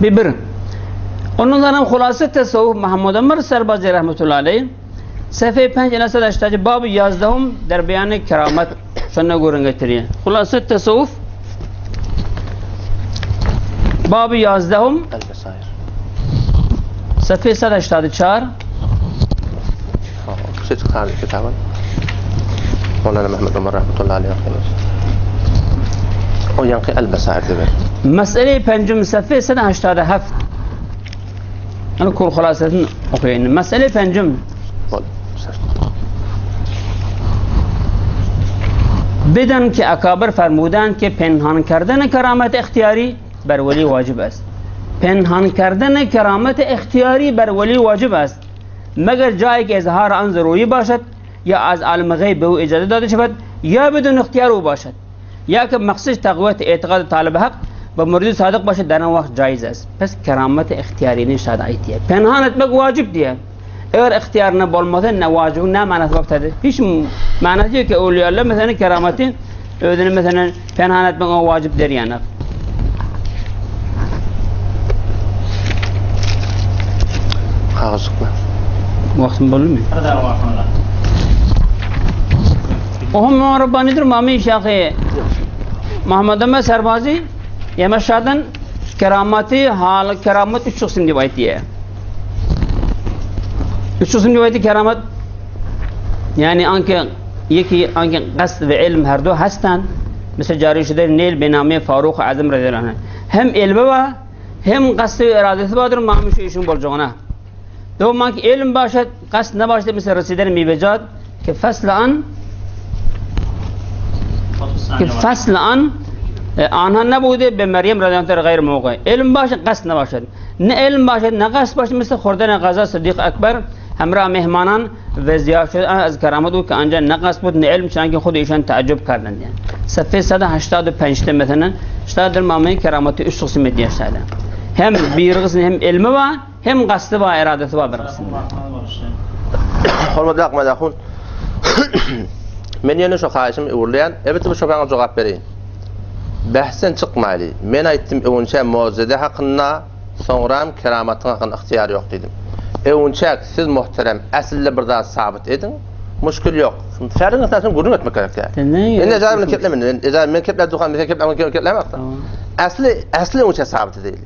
Bir bir. Ondan sonra Hulasa Tasavvuf Muhammed Ömer Serbazi rahmetullahi aleyh Sefe 5 ila 180 bab 11 der beyanı keramet şuna görün getiriyor. Hulasa Tasavvuf Bab 11 El-Besair. Sefe 184 Şey çıkardı kitabın. Mevlana Mehmet Ömer rahmetullahi aleyh. O yankı El-Besair diyor. Mesele pencüm sefe 187 Ana kul hulasasını okuyayım. Mesele pencüm Bol. بدن که اکابر فرمودند که پنهان کردن کرامت اختیاری بر ولی واجب است پنهان کردن کرامت اختیاری بر ولی واجب است مگر جایی که اظهار آن ضروری باشد یا از عالم غیب به او اجازه داده شود یا بدون اختیار او باشد یا که مقصد تقویت اعتقاد طالب حق و مرید صادق باشد در آن وقت جایز است پس کرامت اختیاری nişad ayetiye. Penhan etmek vacip diye. Eğer ihtiyarına bolmasa ne vacip ne manası baktadı. Hiç manası yok ki evliyalar mesela kerameti özünü mesela penhan etmek o vacip der yani. Kağızlıkla. Vaktim boldu mu? Ohum Rabbanidir Mami Şahı Muhammed Ömer Serbazi Yemeşşadan kerameti hal keramet üç kısım rivayeti. Üç kısım rivayeti keramet yani anki yeki anki qasd ve ilm her du hastan mesela cari şudur Nil benami Faruk Azam radıyallahu anh. Hem ilmi var hem qasd ve iradesi vardır mamu şu işin bolcağına. Doğum ki ilm başat qasd ne başladı mesela residen mibecat ki fasl an که فصل آن آنها نبوده به مریم رضی الله غیر موقع علم باشد قصد نباشد نه علم باشد نه قصد باشد مثل خوردن غذا صدیق اکبر همراه مهمانان و زیاد شد از کرامت او که آنجا نه قصد بود نه علم چنانکه خود ایشان تعجب کردند yani. صفحه 185 مثلا ştadır mamayın kerameti üç kısım diye şahada. Hem bir kısım hem ilmi var hem kastı var iradesi var bir kısımda. Hormatly Akmad ahun. Men ýene şu haýyşym öwrülýän, elbetde bu şopaňa jogap bereýin. Bähsden çykmaýly. Men aýtdym öwünçä mojizede hakynda, soňram keramatyň hakynda ygtyýar ýok diýdim. Öwünçäk siz muhterem äslinde bir zat sabyt ediň, muşkil ýok. Şäheriň esasynda gürrüň etmek gerek däl. Men ejazat bilen keplemen. Ejazat men kepläp durkam, sen kepläp men keplämok. Äsli äsli öwünçä sabyt edeli.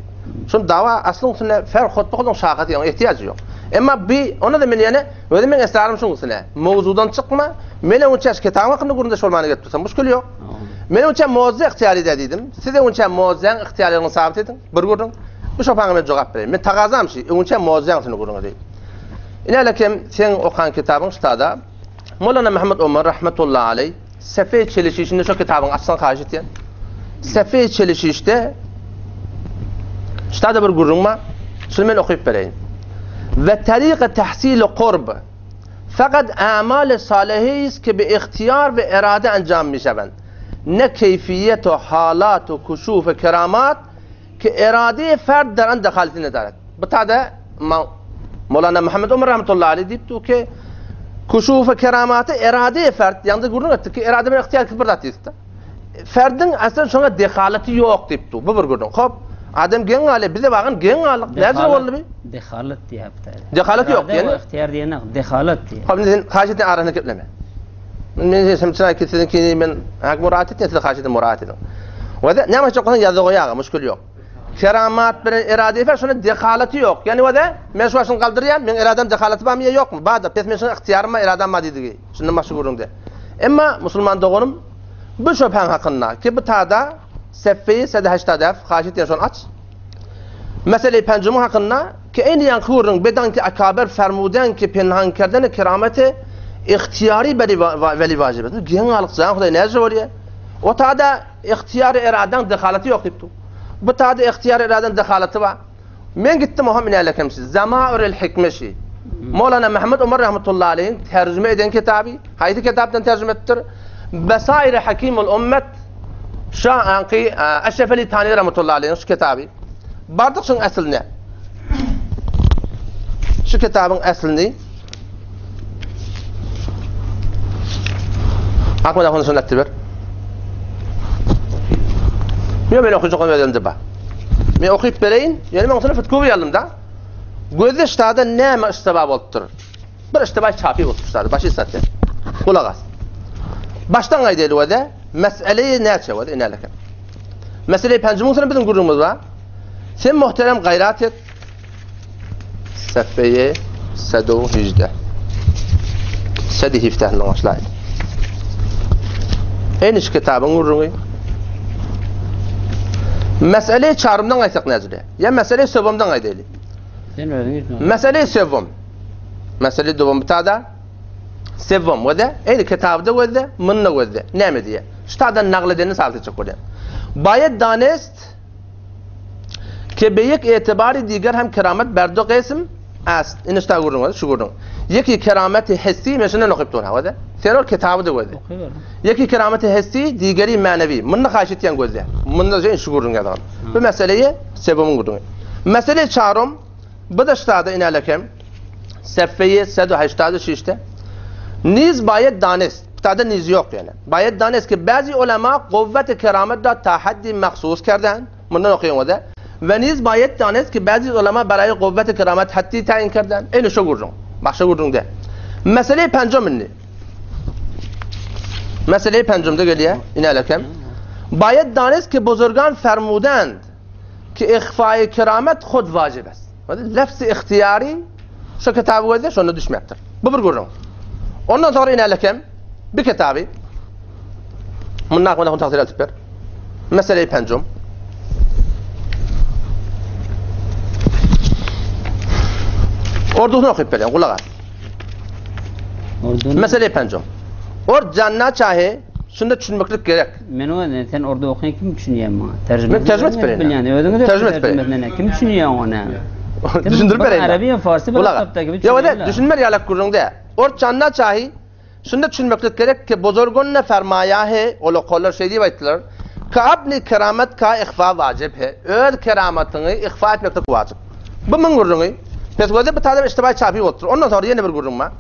Şun dawa aslyň üstünde fer hotba onuň şahasy ýok, ehtiýajy ýok. Emma bi onda-da men ýene özüm meň esrarym şuň üstüne. Mowzudan çykma. Men öňçä şu kitabyň hakynda gürrüňdeş bolmana gelip dursam muşkil ýok. Men öňçä mozuza ygtyýar edä diýdim. Siz öňçä mozuzaň ygtyýarlygyny sabyt ediň. Bir gürrüň. Bu şopaňa men jogap bereýin. Men tagazam şi, öňçä mozuzaň üstünde gürrüň edeýin. Ine kem seň okan kitabyň ştada Molana Muhammed Omar rahmetullahi aleý Sefe çelişişinde şo kitabyň açsaň haýyş etýän. Sefe çelişişde ştada bir gürrüň bar. Şuny men okyp bereýin. Ve tariqa tahsil qurb fakat a'mal salihiz ki bi ihtiyar ve irade encam mişevend. Ne keyfiyet و halat و kuşuf ve keramat ki irade ferd der an dehaleti nedaret. Bu tada Molana Muhammed Ömer rahmetullahi aleyh diýip dur ki kuşuf keramaty irade ferd ýa-da gürrüň etdik ki irade bilen ihtiyar bir zat diýdi. Ferdiň aslan şoňa dehaleti ýok diýip dur. Bu bir gürrüň. Hop, adam geň galýar. Bize bagan geň galdyk. Näme boldy bi? Dehalet diýipdi. Dehalet ýok diýeni. Ihtiyar diýeni dehalet diýip. Hop, sen haýyş etýän arasyna gepleme. Men sen çyna ki siziňki men hak muraat etýän size haýyş edin muraat ediň. We de näme üçin ýazgy goýaga muşkil ýok. Keramat bilen irade fer şona dehaleti ýok. Ýani we de men şu başyny galdyrýan, men iradam dehaleti barmy ýa ýokmy? Bar-da, pes men şoňa ygtyýarym bar, iradam bar diýdigi. Şundan başga gürrüňde. Emma musulman doganym bu şöphaň hakynda ki bu tada seffeýi sede heştad ef haýyş etýän şony aç. Mesele penjimiň hakynda ki eýni ýaňky gürrüň bedan ki akaber fermuden ki penhan kerdeni kerameti ygtyýary beri weli wajib. Geň galyk jan Hudaý näce bolýar? O tada ygtyýary eradaň dehaleti ýok diýip dur. Bu tada ygtyýary eradaň dehaleti bar. Men gitdim oha minälekem siz. Zamairul Hikmeşi. Molana Muhammed Omar rahmetullahi aleyhin tercüme eden kitaby. Haýsy kitapdan tercüme etdir? Besairi Hakimul Ummet Şa anky Eşref Ali Tani rahmetullahi aleyhin şu kitaby. Bardyk şuň aslyna. Şu kitabyň aslyny Ahmet ahun şunu ber. Ýok men okujak özüm de bar. Men okyp bereýin. Ýöne men onuň fotokopiýa ýazdym-da. Gözde ştada näme yştaba bolupdyr? Bir yştaba çapy bolupdyr ştada, başy satýar. Gulak as. Başdan aýdaýly wede, meseleyi näçe wede inäleke. Meseleyi penjimiň üstüne biziň gürrüňimiz bar. Sen muhterem gaýrat et. Sefeyi sedu hijde. Sedi hiftehnden başlaýyn. En iş kitabyň gürrüňi. Meseleyi çarymdan aýtsak näcile? Ýa meseleyi söwümden aýdaýly. Sen özüň aýt. Meseleyi söwüm. Meseleyi dowam bitada. Sewwam gözde, eýni kitabda gözde, munda gözde. Näme diýýär? Şu taýdan nagl edenini sabit etjek bolýar. Baýed danest ke beýik etibary diger hem keramet ber du gysm ast. Indi şu taý gürrüň gözde, şu gürrüň. Ýeki kerameti hissi, men şundan okyp durun, gözde. Sen ol kitaby da gözde. Ýeki kerameti hissi, digeri manewi. Munda haýyş etýän gözde. Munda şu gürrüň ýazylan. Bu meseleyi Sewwamyň gürrüňi. Mesele çarym Bu da ştada inelekem seffeyi sedu heştadu şişte niz bayet danest tada niz yok yani. Bayet danest ki bazı ulema kuvvet keramet da ta haddi mahsus kerden. Bundan okuyun o da. Ve niz bayet danest ki bazı ulema barayı kuvvet keramet haddi tayin kerden. Eyni şu gurrun. Başka gurrun de. Mesele pencom inni. Mesele pencomda geliyor. İnelekem. Bayet danest ki buzurgan fermudend ki ihfaýy keramet hud wajib est. Lefzi ihtiyari şu kitaby gözle şonda düşmekdir. Bu bir gürrüň. Ondan sonra inelekem bir kitaby mundan hakynda tagsyr etip ber. Mesele-i pencum. Ordusyny okyp berýän, gulak as. Mesele-i pencum. Or janna çahe şunda düşünmeklik gerek. Men o sen orada okaýan kim düşünýär muňa? Terjime Men terjime etip bereýin. Bilýän özüňiz terjime etip bereýin. Kim düşünýär ony? Düşündirip bereýin. Arabiýa, farsy bir kitapda gibi. Ýok, ede düşünmer ýalak gürrüňde. Orçanna çahi şunda düşünmeklik gerek ki bozorgonne fermaýa he ol okallar şeý diýip aýtdylar. Ka abni keramet ka ihfa wajib he. Öz keramatyňy ihfa etmeklik wajyp. Bu müň gürrüňi. Pes gözde bir tane iştibaý çapy bolupdyr. Ondan sonra ýene bir gürrüň bar.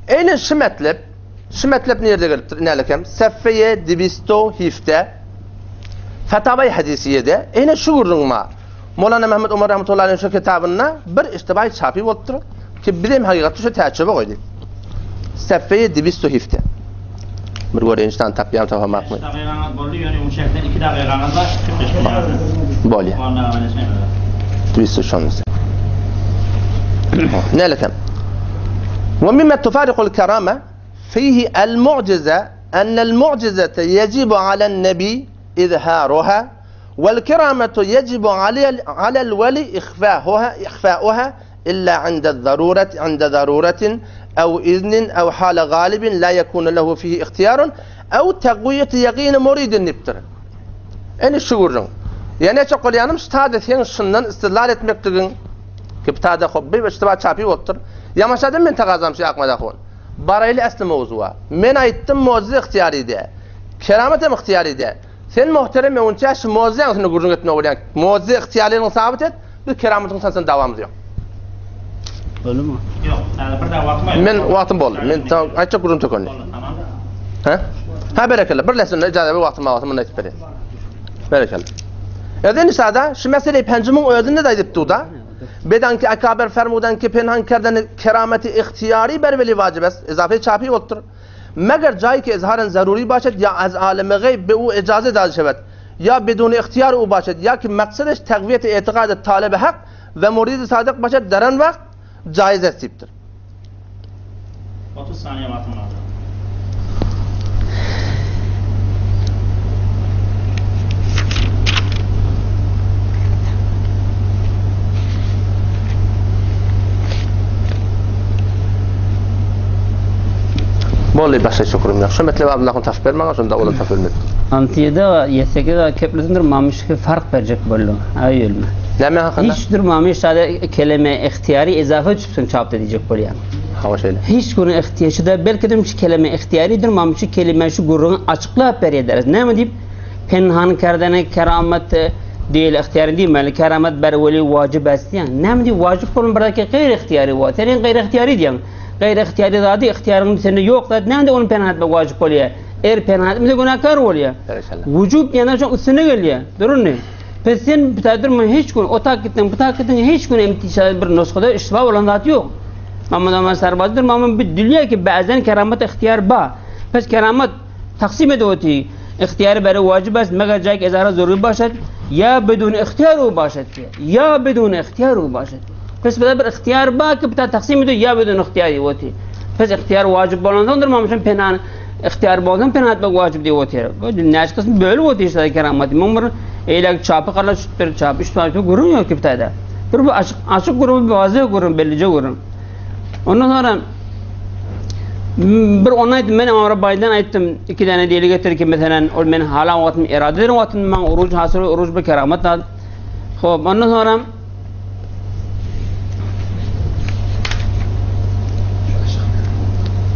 Eýnen şu metlep Şu metlep nirde gelipdir inälekem? Seffeýe dibisto hifde Fetawaý hadisiýede ene şu gürrüň bar. Molana Mehmet Omar rahmetullahi aleyh şu kitabynda bir iştibaý çapy bolupdyr ki bizem hakykatda şu täçebe goýdy. Seffeýe dibisto hifde. Bir göreýin ştan tapýan tapamakmy? 5 dagygaňyz boldy, ýöne ýumşakdan 2 dagygaňyz bar, 45 bolýar. Bolýar. Dibisto şonusy. Nälekem? Ve mimma tufariqul kerame fihi el mu'cize ennel mu'cizete yecibu alen nebi izharuha vel kerametu yecibu alel veli ihfahuha ihfauha illa inde zaruret inde zaruretin ev iznin ev hale galibin la yekunu lehu fihi ihtiyarun ev teqviyeti yegini muridin dipdir. Ene şu gürrüň. Ýene çok bolýanym şu tada seň şundan istidlal etmekligiň ki bu tada hobby we ştuba çapy bolupdyr. Ýamaşadym men tagazam şu Akmad ahun. Baraýly äsli mowzuwa. Men aýtdym mojize ygtyýary dä. Keramat hem ygtyýary dä. Sen muhterem öňünçä şu mojizeň üstünde gürrüň etmek bolýaň. Mojize ygtyýarylygyny sabyt et, biz keramatyň sansyny dawamyz ýok. Boldumy? Ýok, täze bir daha wagtym bar. Men wagtym boldy. Men aýtjak gürrüň tökendi. Hä? Ha berekella. Bir lesinde ijaza bir wagtym bar, muny aýtyp bereýin. Berekella. Özen sada şu meseleyi penjimiň özünde de aýdyp da. Bedanki akaber fermudan ki penhan kerden kerameti ihtiyari ber veli vacib est. İzafe çapi bolupdyr. Meger jaý ki izharen zaruri başet ya az alemi gayb be u ijaze dad şevet. Ya bedun ihtiyar u başet ya ki maksadeş taqviyet i'tikad talebe hak ve murid sadyk başet deren wagt jaiz est diýipdir. 30 saniýe wagtyň galdy. Boldy başga şükürüm ýok. Şu metlebe Abdullah'ın tapyp ber maňa şunda ola tapyp bilmedim. Antiýada ýeseke keplesindir mamişki fark berjek boldy. Aý ölme. Näme hakynda? Hiç durmamış sada kelime ihtiyari izafe düşüpsin çapda diýjek bolýan. Hawa şeýle. Hiç günü ihtiyaçı da belki de şu kelime ihtiyari durmamış şu kelime şu gürrüňi açyklap berýär. Näme diýip penhan kerdene keramet değil ihtiyari diýmeli keramet ber weli wajib est diýen. Näme diýip wajib bolan bir gayr ihtiyari wa. Senin gayr ihtiyari diýen. Gayr ihtiyari zady ihtiyaryň sende ýok zat näme onu penhan etmek wajib bolýar. Er penhan etmese günäkär bolýar. Berekella. Vücub diýenden soň üstüne gelýär. Durun ne? Pes sen bitaýdyrma hiç gün o tak gitdiň, bu tak gitdiň hiç gün emtişade bir nusgada iştiba bolan zat ýok. Mamma zaman sarbadyr, mamma bir dünýä ki ba'zan keramat ihtiyar ba. Pes keramat taksim edip oty. Ihtiyar beri wajib est, meger jaý ki izara zaruri başat, ya bidun ihtiyar u başat ki. Ya bidun ihtiyar u başat. Pes bir ihtiyar ba ki bita taksim edip ya bidun ihtiyar oty. Pes ihtiyar wajib bolansoňdur mamşyn penan Ihtiyar bolsun pena etmek wajyp diýip otyr. Bu näçe kysym bölüp otyr şeýle keramaty. Muň bir eýläk çapy gala çütdir, çapy üç sany gürrüň ýok kitaýda. Bir bu açyk açyk gürrüň, bir wazyh gürrüň, bellije gürrüň. Ondan sonra bir onu aýtdym, men Omar Baýdan aýtdym, iki däne deli getir ki, meselen, ol men halan wagtym irade eden wagtym maňa uruj hasyl, uruj bir keramat zat. Hop, ondan sonra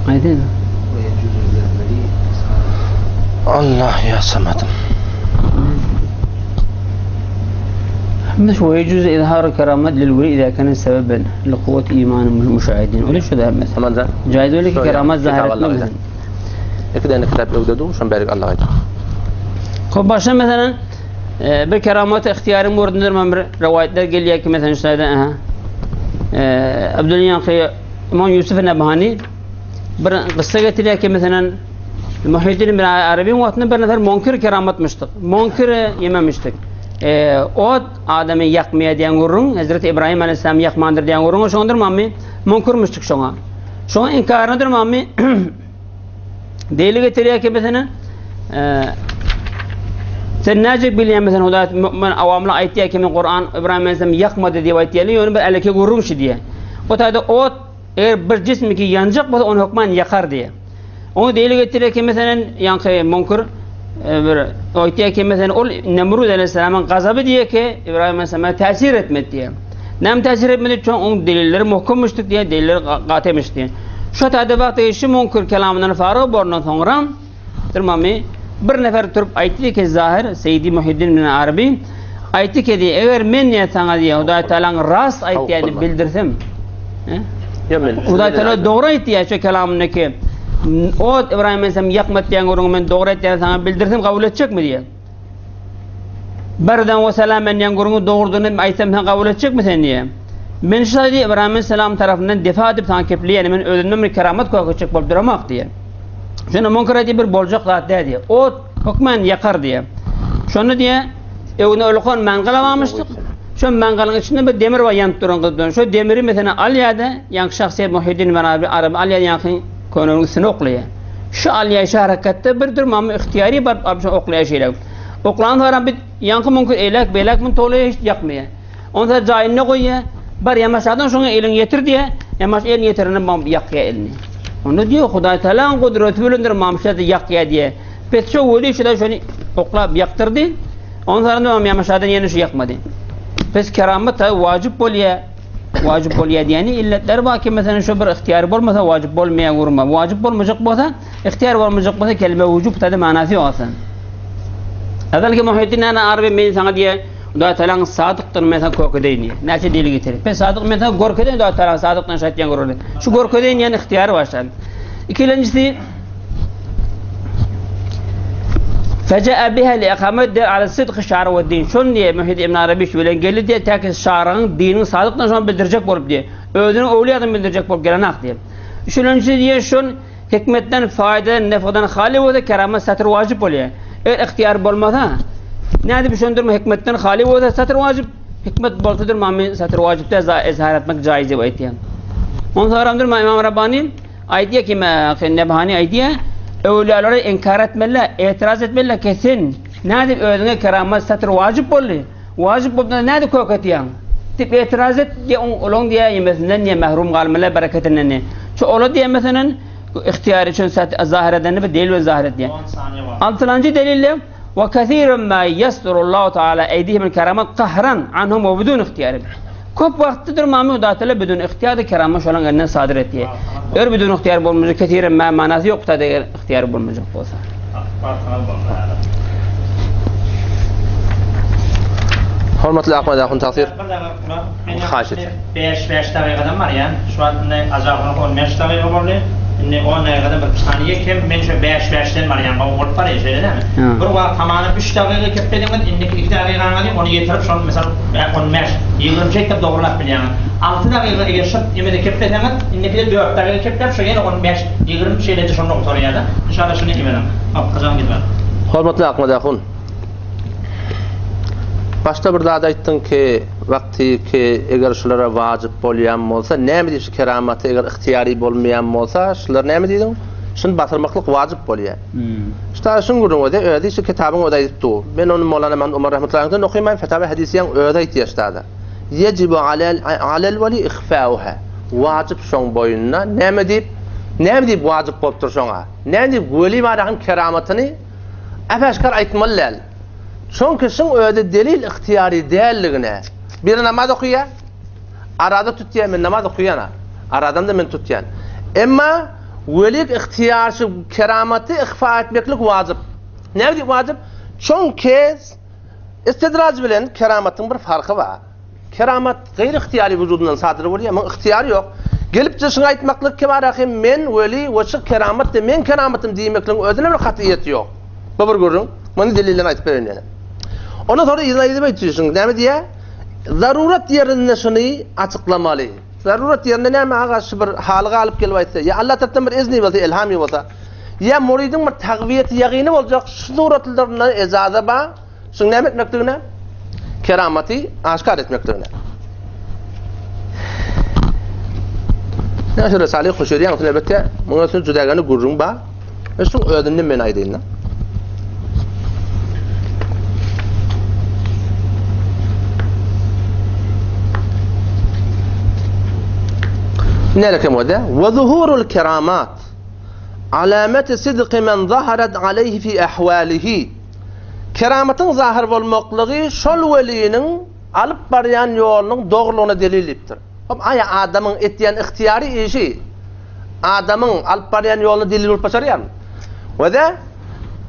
Aýdyn. Allah ya samadım. مش ويجوز إظهار كرامات للولي إذا كان سببا لقوة إيمان المشاهدين وليش هذا مثلا جائز لك كرامات ظاهرة مثلا İki tane kitap ögdedim, şun berik Allah'a. Hop başa mesela E, bir keramat ihtiyarı murdundur bir rivayetler geliyor ki mesela şöyle aha. E, Abdülyankı İmam Yusuf Nebhani bir kıssa getiriyor ki mesela Muhyiddin bin Arabi vaktinde bir nefer munkir keramatmıştık. Munkir yememiştik. E, o adamı yakmaya diyen gurrun, Hazreti İbrahim Aleyhisselam yakmandır diyen gurrun, şoňdur mami munkirmiştik şoňa. Şoňa inkarıdır mami Deli getirýär ki mesela e, sen näjek bilýän mesela Hudaý men awamla aýtýar ki men Kur'an İbrahim Aleyhisselam ýakmady diýip aýtýarlar, ýöne bir eleke gürrüň şu diýe. O taýda ot eger bir jism ki ýanjak bolsa ony hökman ýakar diýe. Onu deli getirýär ki mesela ýaňky munkir e, bir aýtýar ki mesela ol Nemrud Aleyhisselamyň gazaby diýe ki İbrahim Aleyhisselama täsir etmedi diýe. Näme täsir etmedi? Çünki oň delilleri muhkemmişdik diýe, delilleri gatymiş diýe. Şu taýda wagty şu munkir kelamyndan faryg bolandan soňra Tirmami bir nefer turup aýtdy ki Zahir Seýdi Muhiddin bin Arabi aýtdy ki diýe, eger men diýe saňa diýe Hudaý Taalanyň rast aýtýanyny bildirsem, Hudaý Taala dogry aýtýar şu kelamynda ki o İbrahim Aleyhisselam ýakmat diýen gürrüňi men dogry aýtýan saňa bildirsem kabul etjekmi diýe. Birden we selamen diýen gürrüňi dogrudyny aýtsam sen kabul etjekmi sen diýe. Men şu diýe İbrahim Aleyhisselam tarapyndan defa edip saňa kepleýän men özümden bir keramat köketjek bolup duramak diýe. Şonda munkar aýtdy bir boljak zat däl diýe. Ot hökman ýakar diýe. Şonda diýe öwne ulkan mangal almyşdyk. Şo mangalyň içinde bir demir bar ýanyp duran gyzdan. Şo demiri mesela alýar-da, ýaňky şahsyýet Muhiddin ibn Arabi Arabi alýar ýaňky köneniň üstüne oklaýar. Şu alýar şu hareketde bir durmamy ihtiyari baryp alyp şo oklaýar şeýle. Oklan sonra bir ýaňky mümkin eýläk beýläk mun towlaýar hiç ýakmaýar. Ondan sonra jaýyna goýýar. Bar ýamaşadan şoňa eliňi ýetir diýýär. Ýamaş elini ýetirende mam ýakýar elini. Onda diýýär Hudaý Taalaň gudraty bilendir mamşa ýakýar diýýär. Pes şo weli şuda şony oklap ýakdyrdy. Ondan sonra mam ýamaşadan ýene şu ýakmady. Pes keramat ta wajyp bolýar. Wajyp bolýar diýeni illetler bar ki meselem şu bir ihtiyar bolmasa wajyp bolmaýar gurma. Wajyp bolmajak bolsa, ihtiyar bolmajak bolsa kelime wujub tadı manasy ýok aslynda. Evvelki Muhiddin Ana Arabi men sana diýe Hudaý Taalanyň sadykdyr men sana kökedeýin diýe. Näçe delil getirir. Men sadyk men sana görkedeýin Hudaý Taalanyň sadykdygyny şaýtýan görelde. Şu görkedeýin diýen ihtiyary başlan. Ikilenjisi Feca'a biha li ikamet der ala sıdkı şar ve din. Şon diye Muhiddin İbn Arabi şu bilen geldi diye tek şarın dinin sadıkdan şonu bildirecek bolup diye. Özünü owliyadan bildirecek bolup gelen hak diye. Üçüncüsü diye şon hikmetten, faydadan, nefeden hali bolsa keramet satır wajib bolýar. Eger ihtiyar bolmasa, nädip düşündirme hikmetden hali bolsa satır wajib, hikmet bolsadyr mami satır wajib de izhar etmek caiz diýip aýtýar. Ondan sonra İmam Rabbani aýtýar ki, Nebhani aýtýar, öwlüýalary inkar etmeli, etiraz etmeli kesin. Nädip özüňe keramet satır wajib boldy? Wajib boldy nädip kök etýäň? Diýip etiraz et, diýe olaň diýe ýemesinden diýe mahrum galmaly bereketinden diýe. Şu ola diýe meselen ihtiyar üçin sat zahir edeni bir delil we zahir etýär. Altylanjy delille we kesirun ma yasturullahu taala eydihim el keramat qahran anhum we bidun ihtiyar. Köp wagtdyr mami Hudaý taala bidun ihtiyar keramat şolaň elinden sadyr etýär. Er bidun ihtiyar bolmajak kesirun ma manasy ýok da eger ihtiyar bolmajak bolsa. Hormatly Ahmet ahun tagsyr. Haýyş etýän. 5 5 dagykadan barýan. Şu wagt indi ajabyna 15 dagyka boldy. Indi on dagykadan bir saniýe kem men şo bäş bäşden barýan gowy bolup barýar şeýle dälmi? Bir wagt hamana üç dagyka keplediňiz indiki iki dagykaňyzy ony ýetirip şol mysal 15 20 şeýtip dogrulap bilýäňiz. Alty dagyka eger şo emede kepleseňiz indikide dört dagyka kepläp şo ýene 15 20 şeýleje şonda gutarýada. Inşallah şuny emeliň. Hop hajan gidiberiň. Hormatly Akmyrat ahun. Başda bir zat aýtdyň ki, wagty ki eger şulara wajyp bolýan bolsa, näme diýip şu keramaty eger ygtyýary bolmaýan bolsa, şular näme diýdiň? Şuny basyrmaklyk wajyp bolýar. Şu taýda şuň gürrüň özi, özi şu kitabyň özi aýdyp dur. Men ony Mowlana Mahmud Omar rahmetullahi alayhden okaýman, Fetawa Hadisiýaň özi aýtýar şu taýda. Yejibu alel alel weli ihfauha. Wajyp şoň boýnuna. Näme diýip? Näme diýip wajyp bolupdyr şoňa? Näme diýip weli barahym keramatyny Äp-äşgär aýtmaly däl. Çünki şuň özi delil ygtyýary däldigine. Biri namaz okaýar, araza tutýar, men namaz okaýan-a, arazam-da men tutýan. Emma welik ygtyýarçy keramaty ihfa etmeklik wajyp. Näme diýip wajyp? Çünki istidraj bilen keramatyň bir farky bar. Keramat gaýry ygtyýary wujudyndan sadyr bolýar, muň ygtyýary ýok. Gelip jyşyňy aýtmaklyk kibarahym men weli we şyh keramat de meň keramatym diýmekligiň özüne bir katyýeti ýok. Bu bir gürrüň. Muny delilden aýdyp bereýin ýene. Ondan soňra yzyna yzyp aýtýarsyň. Näme diýýär? Zarurat ýerinde şuny açyklamaly. Zarurat ýerinde näme aga şu bir haly galyp gelip aýtsa, ýa Allah tarapdan bir izni bolsa, elhamy bolsa, ýa murydyň bir tagwiýeti ýagyny boljak şu suratlarynda ejaza bar. Şuň näme etmekligine? Keramaty aşgär etmekligine. Näme şu Risale-i Kuşeýriýäň üstünde elbetde munuň üstünde jüdägeni gürrüň bar. E şuň özünde men aýdaýyn-da. Näle kem boldy? Wa zuhurul keramat alameti sidqi men zaharat aleyhi fi ahwalihi. Keramatyň zahyr bolmaklygy şol weliniň alyp barýan ýolunyň dogrulygyna delil diýipdir. Hop, aýa adamyň etýän ygtyýary işi adamyň alyp barýan ýoluna delil bolup başarýarmy? We-de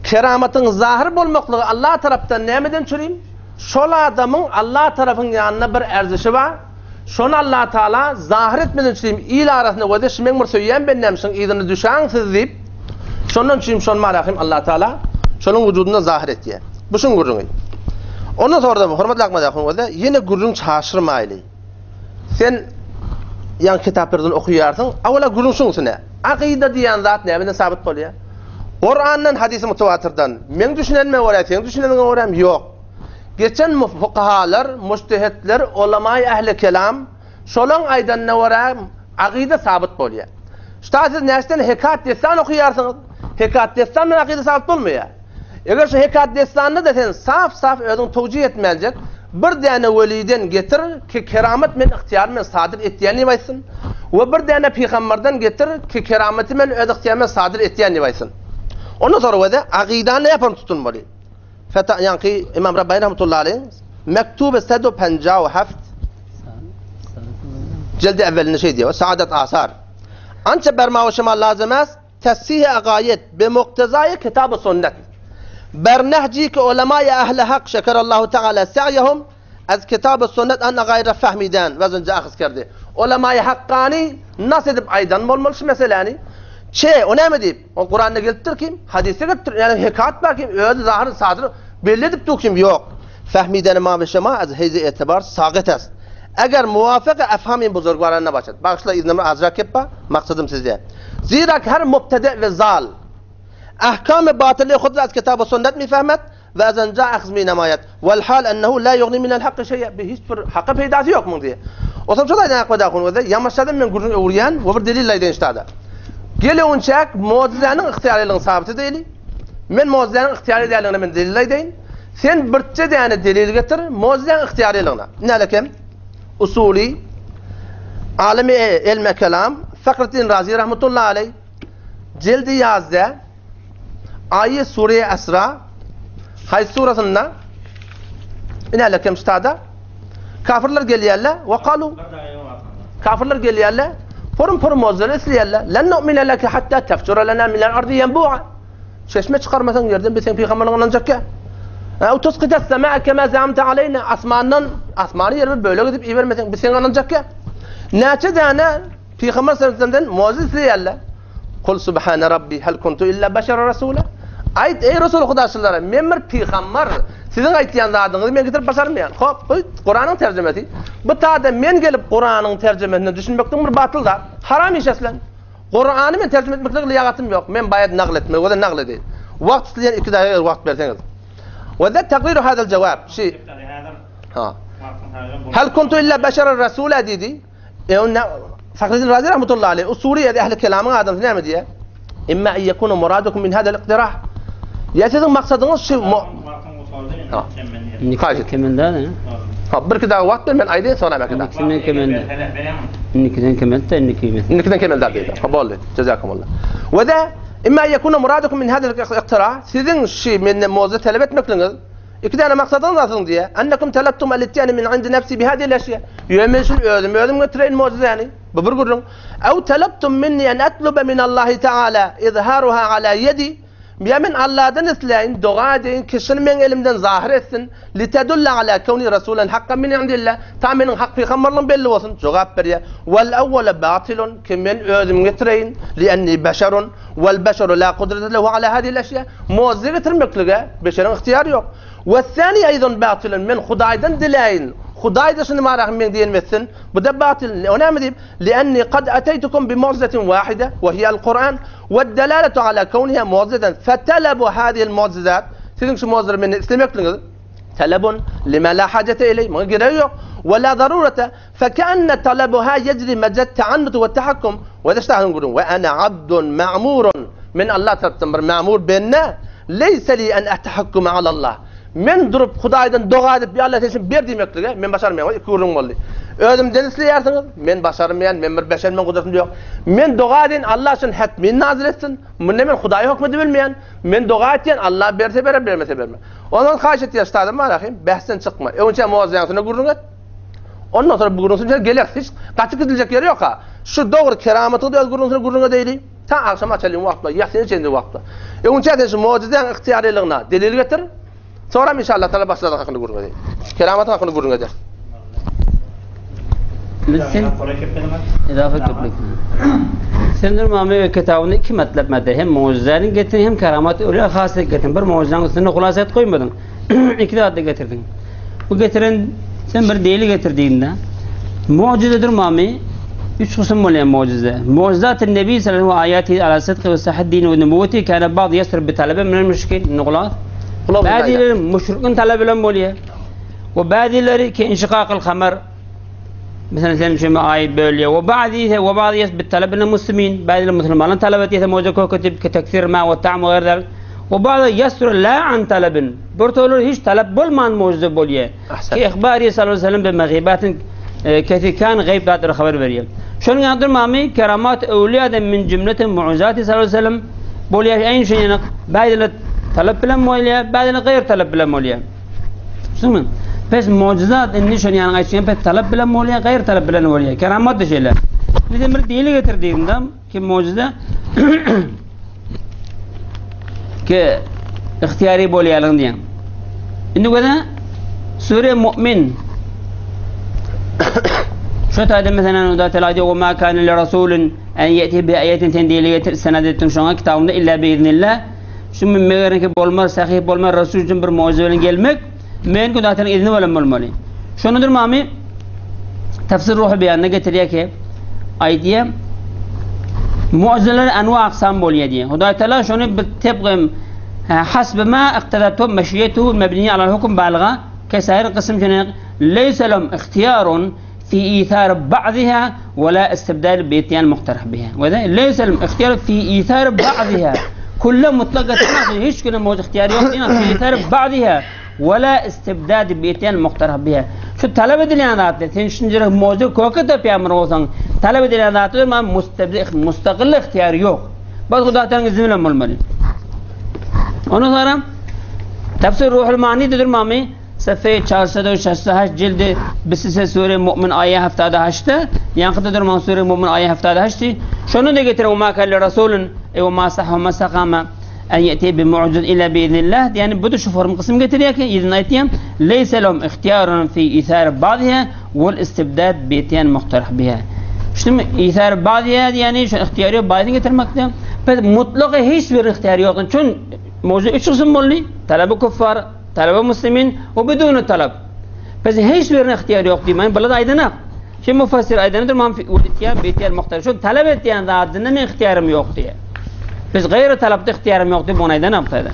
keramatyň zahyr bolmaklygy Allah tarapdan nämeden çürim? Şol adamyň Allah tarapyň ýanynda bir erzişi bar. Şony Allatagala zahyr etmeden üçin il arasynda wede şu meň bir söýýän bendäm şuň yzyna düşäň siz diýip, şondan üçin şony marahym Allatagala şonuň wujudynda zahyr etýär. Bu şuň gürrüňi. Ondan sonra da hormatly Akmyrat ahun wede ýene gürrüň çaşyrmaýly. Sen ýaňy kitaplardan okaýarsyň, awala gürrüň şuň üstüne. Akyda diýen zat nämeden sabyt bolýar? Kurandan, hadisi mutawatyrdan. Meň düşünenime görä, seň düşüneniňe göräm ýok. Geçen fukahalar, mujtehitler, ulamaý ähli kelam, şolaň aýdanyna görä akyda sabyt bolýar. Şuta siz näçeden hekat dessan okaýarsyňyz? Hekat dessan bilen akyda sabyt bolmaýar. Eger şu hekat dessanda-da sen saf-saf özüň towjih etmänjek bir däne weliden getir ki keramat men ygtyýarym men sadyr etýän diýip aýtsyn we bir däne pygamberden getir ki keramaty men öz ygtyýarym bilen sadyr etýän diýip aýtsyn. Ondan soňra wede akydany näme tutunmaly? Feta ýaňky Imam Rabbani rahmetullahi aleyh Mektube sedu penca we heft Jeldi evvelinde şey diýýär, Saadet asar. Ança berma we şemal lazym es, tesih agayet be muktezaýy kitab-y sünnet. Ber nehji ki ulemaýy ehli hak şekerallahu teala sa'yehum Ez kitab-y sünnet an gaýra fehmiden we zünje ahyz kerdi. Ulemaýy hakkany nas edip aýdan bolmaly şu meseläni. Çe, o näme diýip? O Kuranda gelipdir kim? Hadisde gelipdir. Ýani hekat bar kim? Özi zahyr sadyr belli edip dur kim? Ýok. Fehmiden ma we şema ez heýzi etibar sagyt est. Eger muwafyk efhamin buzurgwaran nabaşat. Bagyşla iznimi azrak kepba, maksadym sizde. Zira her mubtede we zal ahkamy batyly hud az kitab-y sünnet mi fehmet We ezenja ahz mi nemaýat. Wel hal ennehu la ýugni minel hakky şeý'a. Bir hiç bir haka peýdasy ýok muň diýe. Otam şol aýdan akbada hun weze ýamaşadan men gürrüň öwürýän we bir delil aýdaýyn ştada. Gel öňçäk mojizäniň ygtyýarylygyny sabyt edeýli. Men mojizäniň ygtyýary däldigine men delil aýdaýyn. Sen birçe däne delil getir mojizäň ygtyýarylygyna. Nälekem? Usuly Alimi elme kelam Fakretdin Razi rahmetullahi aleý Jeldi ýazda Aýy sure Esra haýsy surasynda? Ine kem ştada. Kafirler gelýärler we kalu Kafirler gelýärler. Porum porum mozlar isleýärler. Lan nu'mina laka hatta tafjura lana min al-ardi yanbu'a. Çeşme çykarmasaň ýerden biz seň pygamberligiňe ynanjak ýa. Ew tusqita as-samaa kema za'amta aleyna. Asmandan asmany ýere bir bölek edip ibermeseň biz seňe ynanjak ýa. Näçe däne Pygamber sallallahu aleyhi ve sellemden mucize isleýärler. Kul subhane Rabbi hel kuntu illa beşeren rasula. Aýt, eý Resul Hudaşylara, men bir pygambar, siziň aýtýan zadyňyzy men getirip başarmaýan. Hop, bu Kuranyň terjimesi. Bu tada men gelip Kuranyň terjimesine düşünmeklik bir batyl zat. Haram iş eslen. Kurany men terjime etmeklik lyýagatym ýok. Men baýat nagyl etmegi we nagyl edeýin. Wagt isleýän iki dagyga wagt berseňiz. We de tagriru hadal jawab. Şi. Ha. Hel kuntu illa beşeren rasula diýdi. E onda Fahreddin Razi rahmetullahi aleyh usuly ehli kelamyň adamsy näme diýýär? Imma en yekuna muradukum min hadal iqtirah. Ýa siziň maksadyňyz şu Haýsy kemelde? Ha, bir iki dagy wagt ber men aýdaýyn soňra belki da. Indikisinden kemelde. Indikiden kemelde, indiki. Indikiden kemelde diýdi. Ha boldy. Jazakumullah. We de imma yekuna muradukum min hadal iqtirah. Siziň şu menden moza talap etmekligiňiz Iki däne maksadyňyz bar siziň diýýär. Ennekum talabtum al-itýane min indi nefsi bi hadhihi al-eşýa. Ýöne men şuny özüm özüm getireýin mugjizäni. Bu bir gürrüň. Ew talabtum minni en atluba min Allahi taala izharuha ala ýedi. Ýa men Allahdan isläýin, doga edeýin ki şuny meň elimden zahyr etsin. Litedulla ala kewni rasulan hakkan min indillah. Ta meniň hak pygamberligim belli bolsun. Jogap berýär. Wal awwala batylun ki men özüm getireýin. Lienni beşerun. Wal beşeru la kudrete lehu ala hadihil eşýa. Mugjyza getirmeklige beşeriň ygtyýary ýok. Wes-sani eýzan batylun, men Hudaýdan diläýin, Hudaý-da şuny maňa meň diýenimi etsin, bu-da batyl. O näme diýip? Li'enni kad ateýtukum bi mu'jizatin wahide, we hiýel Kur'an, wed-delalatu ala kewniha mu'jizatan, fetelebu hadihil mu'jizat, siziň şu mugjyzalary menden islemekligiňiz, talabun lima la hajete ileý, muňa geregi ýok, we la zarurete, Fekeenne talabuha yejri mejret teannuti we tehakkum, we deştahyň gürrüň, we ene abdun ma'murun, men Allah tarapdan bir ma'mur bende, leýse li en etehakkuma alallah, men durup Hudaýdan doga edip ýa Allah sen şuny ber diýmeklige men başarmaýan, iki gürrüň boldy. Özümden isleýärsiňiz, men başarmaýan, men bir beşer, men gudratym ýok. Men doga edeýin, Allah şuny hetmin nazyl etsin, munda men Hudaýa höküm edibilmeýän, men doga etýän, Allah berse berer, bermese bermez. Ondan haýyş etýän üstadym Rahym, behsden çykma. Öňçä muazzäň üstünde gürrüň et. Ondan sonra bu gürrüňsiz ýere geleris. Hiç gaçyp gidiljek ýeri ýok-ha. Şu dogry keramatyňy öz gürrüňsine gürrüň edeýli. Ta agşama çenli wagt bar, ýasyna çenli wagt bar. Öňünçä sen şu mugjyzaň ygtyýarlylygyna delil getir. Soňram inşallah taala başga zat hakynda gürrüň edeýin. Keramatyň hakynda gürrüň ederis. Sen izafa köplük. Sen Nurmamy kitabynda iki matlap madde hem mugjyzany getir hem keramat öyle has getir. Bir mugjyzanyň üstüne hulasat goýmadyň. Iki zat getirdiň. Bu getiren sen bir delil getir diýinde. Mucizedir mami? Üç kysym bolýar mucize. Mucizatun Nebi sallallahu aleyhi ve ayati ala sıdkı ve sahih din ve nübüvveti kana ba'd yasr bi talebe minel müşrikin. Nuqlas. Bäzileri müşrikin talep bilen bolýar. We bäzileri ki inşikakul kamar Mesela sen şu aý bölýär. We ba'di we ba'd yas bi talebe minel muslimin. Bäzileri musulmanlar talep etýär mucize köketip ki teksir ma we ta'm we gayr We ba'd yasr la an talebin. Bir tolar hiç talep bolman mucize bolýar. Ki ihbari sallallahu aleyhi ve sellem bi megibatin kesir kan gayb zatlara habar berýär. Şonuň ýaly mami keramat öwliýada min jümleti mu'jizati sallallahu aleyhi ve sellem bolýar. Eýn şeýle ýaly bäziler talap bilen bolýar, bäziler gaýr talap bilen bolýar. Şunuň pes mu'jizat indi şonuň ýaly aýtýan pes talap bilen bolýar, gaýr talap bilen bolýar. Keramat da şeýle. Bize bir delil getirdiğinde Ki mucize ki ihtiyari bolýarlygyny diýen. Indi göze sure Mu'min Şu taýda meselem Huda Teala diýýär: "Wa ma kana li rasulin en yeti bi ayatin" sen diýeli getir sened etdim şoňa kitabymda illa bi iznillah. Şu meger ki bolmaz, sahih bolmaz rasul üçin bir mucize bilen gelmek men Huda Teala'nın izni bilen bolmaly. Şonudur mami Tefsir ruhy beýanynda getirýär ki, aýdýar, mu'jizeler enwa aksam bolýar diýýär. Hudaý Teala şony bir tebgim hasbi ma iqtadatu meşiyetu mebniye ala hukm balga kesair kysym şene leysa lehum ihtiyarun fi ithar ba'ziha we la istibdal bi ityan muhtarah biha. We de leysa lehum ihtiyar fi ithar ba'ziha. Kulle mutlak hiç kime mu'jize ihtiyarı yok diýýär. Fi ithar ba'ziha. Wela istibdad bi-ityan muhtarah biha. Şu talap edilýän zatlar, sen şunça moja köke tapýan bir bolsaň, talap edilýän zatlar ma mustabdi mustagyl ygtyýary ýok. Bas Hudaýtanyň izni bilen bolmaly. Ondan sonra Tefsir Ruhul Mani didir mami Safe 468 cildi Bisise sure Mu'min aýe 78-de ýaňkydadyr man sure Mu'min aýe 78-di. Şonu da getirin ma kalle rasulun e ma sahha ma sakama. En ye'ti bi mu'jiz illa bi iznillah yani bu da şu form kısım getirýär ki izin aýtýan leysa lehum ihtiyarun fi ithar ba'dha wal istibdad bi ityan muhtarah biha. Şunu ithar ba'dha yani şu ihtiyarı ba'dini getirmekde. Pes mutlak hiç bir ihtiyar yok. Çün mevzu üç kısım boldy. Talaby kuffar, talaby muslimin we biduni talap. Pes hiç bir ihtiyar yok diýmän, bular aýdynak. Şu mufassir aýdanydyr, mam ihtiyar bi ihtiyar muhtar. Şu talap etýän zadynda men ihtiyarym yok diýe. Biz gaýry talapda ihtiyarym yok diýip ony aýdanok taýda.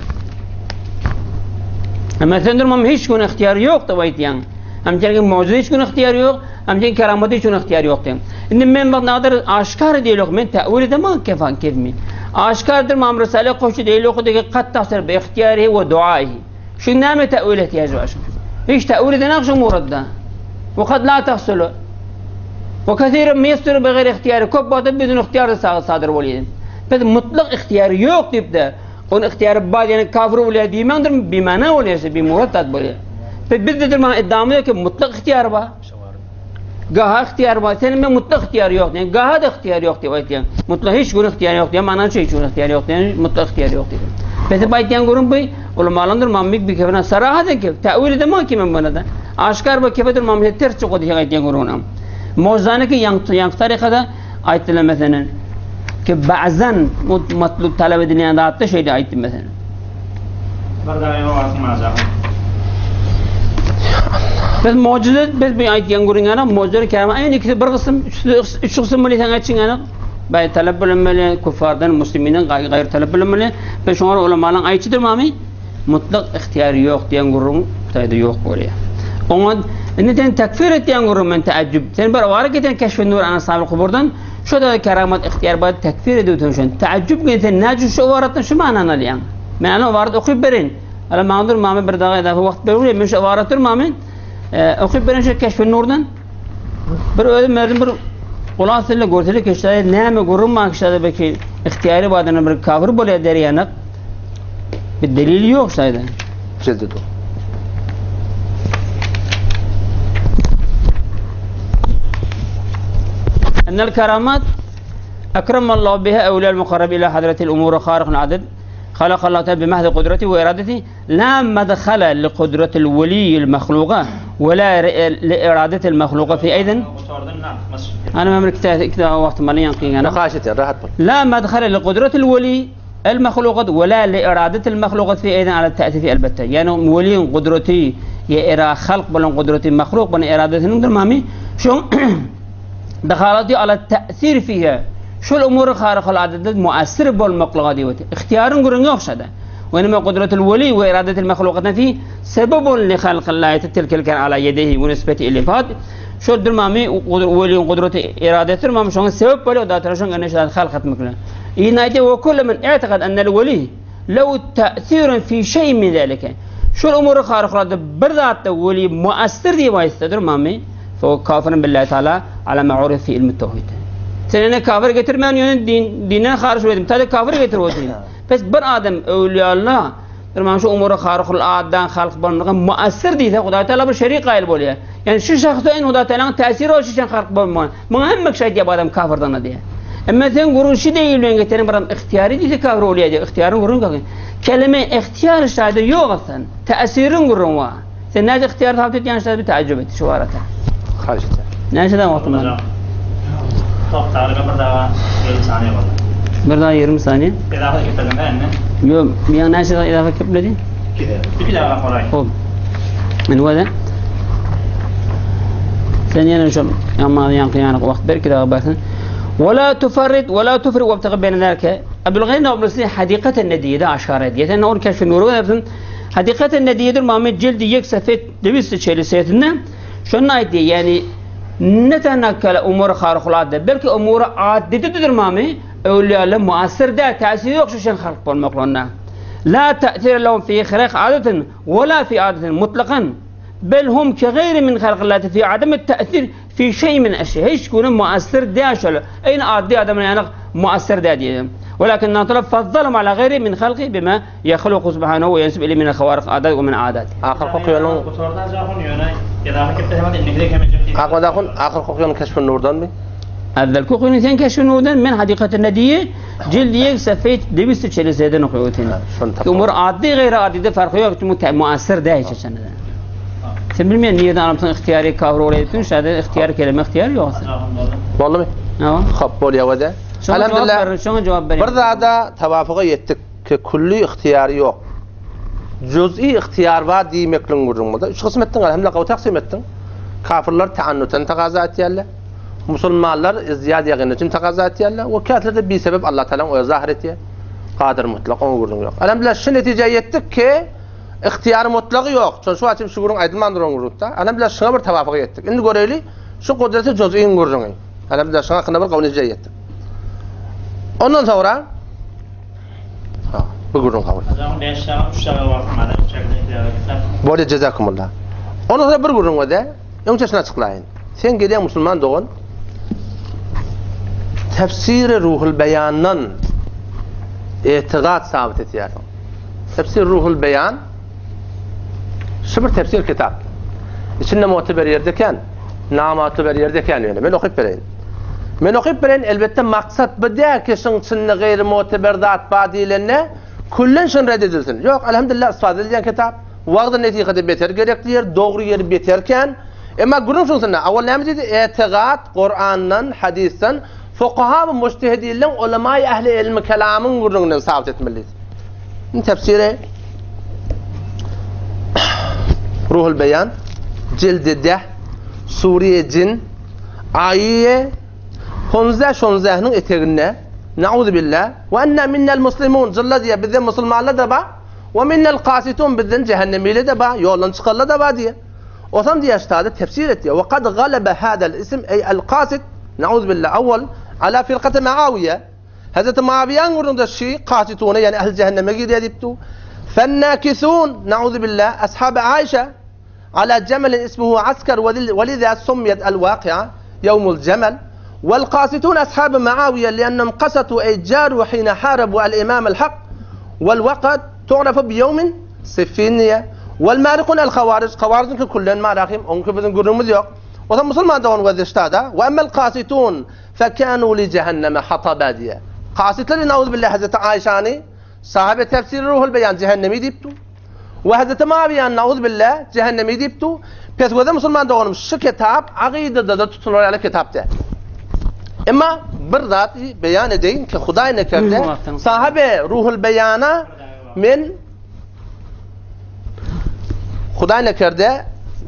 Ama sendir mam hiç gün ihtiyar yok diýip aýtýaň. Hem çenki mucize hiç gün ihtiyar yok, hem çenki keramat hiç gün ihtiyar yok diýen. Indi men bak nadir aşkar diýilok, men te'wil edemem kefan kefmi. Aşkardyr mam Risale koşy diýilok diýe kat tahsir bi ihtiyarihi we duaihi. Şu näme te'wil ihtiýajy bar şu? Hiç te'wil edenak şu muradda. We kad la tahsulu. We kesiren meyessuru bi gayri ihtiyari. Köp wagtda bizin ihtiyarda sag sadyr bolýar. Biz mutlak ihtiyary ýok diýip de, onun ihtiyary bar diýen kafir bolýar diýmäňdir, bimana bolýar, bimurad zat bolýar. Biz bizde durman iddiamyz ýok ki mutlak ihtiyary bar. Gaha ihtiyar bar. Senin men mutlak ihtiyar ýok diýen. Gaha da ihtiyar ýok diýip aýtýan. Mutlak hiç gün ihtiyar ýok diýen. Mana hiç gün ihtiyar ýok diýen. Mutlak ihtiyar ýok diýen. Pesi aýtýan görün bu ulamalandyr mamik bir kefena sarahat ki ta'wil edemem ki men buna da. Aşkar bu kefedir mamik ters çykyp diýen aýtýan görün. Mozaniki ýaň ýaň tarikada aýtdylar meselen ki ba'zan matlub talap edilýän zatda şeýle aýtdy meselen. Bir daýy wagtyň aljakmy? Biz mucize biz bir aýtýan gürrüň mucize kerem aýny ikisi bir gysym, üç gysym bilen sen aýtşyň ýaly. Bay talap bilinmeli, kufardan, muslimindan gaýry talap bilinmeli. Biz şoňa ulamalaryň aýtşydyr mamy? Mutlak ihtiyary ýok diýen gürrüň Hytaýda ýok bolýar. Oňa indi sen tekfir etýän gürrüň men täjjüp. Sen bir wara giden keşfi nur ana sabyl kuburdan şu da keramat ihtiyar bar tekfir ediwten şon. Täjjüp gen sen näçe şu waratdan şu manany alýaň. Men ana warat okyp berin. Ala maňa dur mamy bir daga edafa wagt berip men şu warat dur mamy. E, okyp beren şu keşfi nurdan. Bir özüm berdim bir Ulan sille görseli keşde näme gürrüň bar kişide belki ihtiyary badana bir kafir bolýar derýanak. Bir delil ýok şaýda. Cildi dur. أن الكرامات أكرم الله بها أولياء المقرب إلى حضرة الأمور خارق العدد خلق الله تعالى بمحض قدرته وإرادته لا مدخل لقدرة الولي المخلوقة ولا لإرادة المخلوقة في أيضا أنا ما كتاب وقت مالي أنا لا مدخل لقدرة الولي المخلوقات ولا لإرادة المخلوقات في أيضا على التأثير في البتة يعني ولي قدرتي يا إرا خلق بلن قدرتي مخلوق بلن إرادة نقدر مامي شو دخلتي على التأثير فيها شو الأمور خارق العادة مؤثر بالمخلوقات دي اختيار قرن يخشى وإنما قدرة الولي وإرادة المخلوقات فيه سبب لخلق الله تلك الكلام على يديه ونسبة إليه فهذا شو درمامي ولي قدرة إرادة درمامي شو سبب بلو داتر شو أن خلقت مكلا إن وكل من اعتقد أن الولي لو تأثير في شيء من ذلك شو الأمور الخارقة برذات ولي مؤثر دي ما يستدر مامي فهو كافر بالله تعالى على ما عرف في علم التوحيد Sen kafir getirmeyen yönü din, dinden hariç oydum. Tabi kafir getir o din. Pes bir adam evliyaullah bir mana şu umuri xariqul addan xalq bo'lmagan muassir deydi. Xudo taolo bir sharik qayil bo'lya. Ya'ni shu shaxsda en Xudo taoloning ta'siri o'sha uchun xalq bo'lmagan. Bunga hamma kishi aytyapti odam kafirdan deya. Ama sen guruşu değil ben getirin bir adam ihtiyarı deydi kafir oluyor diye. İhtiyarın gururun kalkın. Kelime ihtiyar şahidi yok aslında. Tesirin gururun var. Sen nerede ihtiyar tavsiye et yani şahidi bir teaccüp et şu arada. Hariç et. Nerede vaktım var? Top tarihi bir daha 20 saniye oldu. Bir daha 20 saniye. İlafe getirdim ben mi? Yok, bir nerede idafe kepledi? Bir daha kolay. Hop. من وذا ثانيا شو أما ينقي يعني وقت برك إذا بس ولا تفرط ولا تفرق وابتغ بين ذلك عبد الغني نابلسي حديقة الندية ده عشرة دي أنا كشف النور حديقة الندية ده ما جلد يكسفت دبس تشيل شو نايدي يعني نتنكل أمور خارق العادة بلکه أمور عادية تدر مامي أولياء الله مؤثر ده تأثير yok şu خلق بالمقلنا لا تأثير لهم في خلق عادة ولا في عادة مطلقا بل هم كغير من خلق الله في عدم التأثير في شيء من الأشياء هيش يكون مؤثر ده شو أين عادي عدم يعني مؤثر ده دي ولكن نطلب فضلهم على غيره من خلقه بما يخلق سبحانه وينسب إليه من الخوارق عادات ومن عاداته Ahir kokuyorun Bu sorudan cevabını yöne idafe getirdim. Akmadakun ahir kokuyorun keşfin nurdan mı? هذا الكوكو sen كشف نودن من حديقة الندية جلد سفيت دبس تشيل نقيوتين Şunu tap. Umur adi gayri adi de farkı yok. Çünkü muasır da hiç açan. Sen bilmeyen niye anlamsın ihtiyari kafir oraya ettin. Şahada ihtiyar kelime ihtiyar yok. Boldy mı? Ha? Hop bolýar wada. Şoňa jogap berin, şoňa jogap berin. Bir zada tawafyga ýetdik ki külli ygtyýary ýok. Juz'i ygtyýar bar diýmekligiň gürrüňi boldy. Üç gysym etdiň, elhamdülillah gowy taksym etdiň. Kafirler taannutan tagaza etýärler. Musulmanlar izdiýad ýagyn üçin tagaza etýärler. We kätler-de bisebep Allah Tagalaň özi zahyr etýär. Kadyr mutlak, oňa gürrüň ýok. Elhamdülillah şu netijä ýetdik ki ygtyýary mutlagy ýok. Şol şu wagt şu gürrüň aýdylman duran gürrüňde. Elhamdülillah şuňa bir tawafyga ýetdik. Indi göreýli şu gudreti juz'iň gürrüňi. Elhamdülillah şuň hakynda bir gowy netijä ýetdik. Ondan soňra Ha, bu gürrüň kabul. Hocam 5 daga 3 daga wagtym bar. Bolýar jezakumullah. Ondan soňra bir gürrüň bar-da. Öňçe şuny açyklaýyn. Sen gelýäň musulman dogan. Tefsiri Ruhul Beýandan etigat sabyt etýärsiň. Tefsir Ruhul Beýan şu bir tefsir kitap. İçinde muteber ýerde kän, namatuber ýerde kän ýöne. Men okyp bereýin. Men okyp bereýin, elbetde maksat bu däl ki şuň içinde gaýry muteber zat bar diýlende küllen şun red edilsin. Ýok, elhamdülillah istifade edilýän kitap. Wagzy-nesihada beter gerekli ýer, dogry ýeri beter kän. Emma gürrüň şunsunda, awal näme diýdi? Etigat Kurandan, hadysdan, fukaha we mujtehidinleň, ulemaý ähli ilmi kelamyň gürrüňinden sabyt etmeli diýdi. Indi tefsiri Ruhul Beýan, jildi deh, sure Jin, aýy ponzeh şonzehniň eteginde, Nauzubillah, we enna minnel muslimun, jylla diýýär, bizde musulmanlar-da bar, we minnel kasitun, bizden jähennemili-de bar, ýoldan çykanlar-da bar diýýär. Osam diýýär ştada tefsir etýär, we kad galebe hadal ism eý el kasit, Nauzubillah, awwal, ala firkati Muawiýe, Hezreti Muawiýäň gürrüňde şy kasituna ýagny ähli jähenneme girýär diýipdi. Fennâkisûn, naûzubillah, ashaby Aişe, ala jemelin ismuhu askar we liza summiýet el wakia, ýewmul jemel, wel kasitun ashaby Muawiýe liennehum kasatu eý jaru hine harabu el imam el hak wel wakat tu'rafu bi ýewmin siffin diýýär. Wel marikun el hawarij, hawarijyňky küllen marahim, oňky biziň gürrüňimiz ýok. Ozan musulman dogan weziştada, we emmel kasitun, Fekânû li jehenneme hataba diýýär. Kasytlar nauzubilla Hezreti Aýşany sahabe tefsiri Ruhul Beýan jehennemi diýip dur. We Hezreti Mawiýany nauzubilla jehennemi diýip dur. Pes göze musulman doganym şu kitap akydada tutular ýaly kitap däl. Emma bir zat beýan edeýin ki Hudaý nekerde sahabe Ruhul Beýana men Hudaý nekerde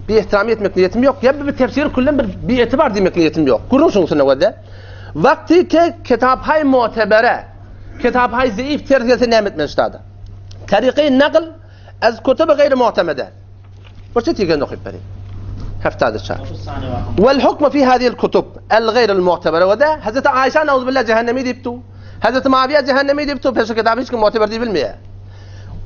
bir ihtiram etmek niýetim ýok. Ýa bir tefsir küllen bir bir etibar diýmek niýetim ýok. Gürrüň şuň üstüne gözle. Wagty ke kitap hay mu'tebere, kitap hay zeif ters gelse näme etmeli ştada? Tariqi naql az kutuby gaýry mu'temede. Bir çet ýegen okyp bereyim. Heftada çar. Wal hukmu fi hadhihi al kutub al ghayr al mu'tebere we da Hazreti Aişa nauzubillah cehennemi diýipdi. Hazreti Muawiýe cehennemi diýipdi. Peşi kitabı hiç kim mu'teber diýip bilmeýär.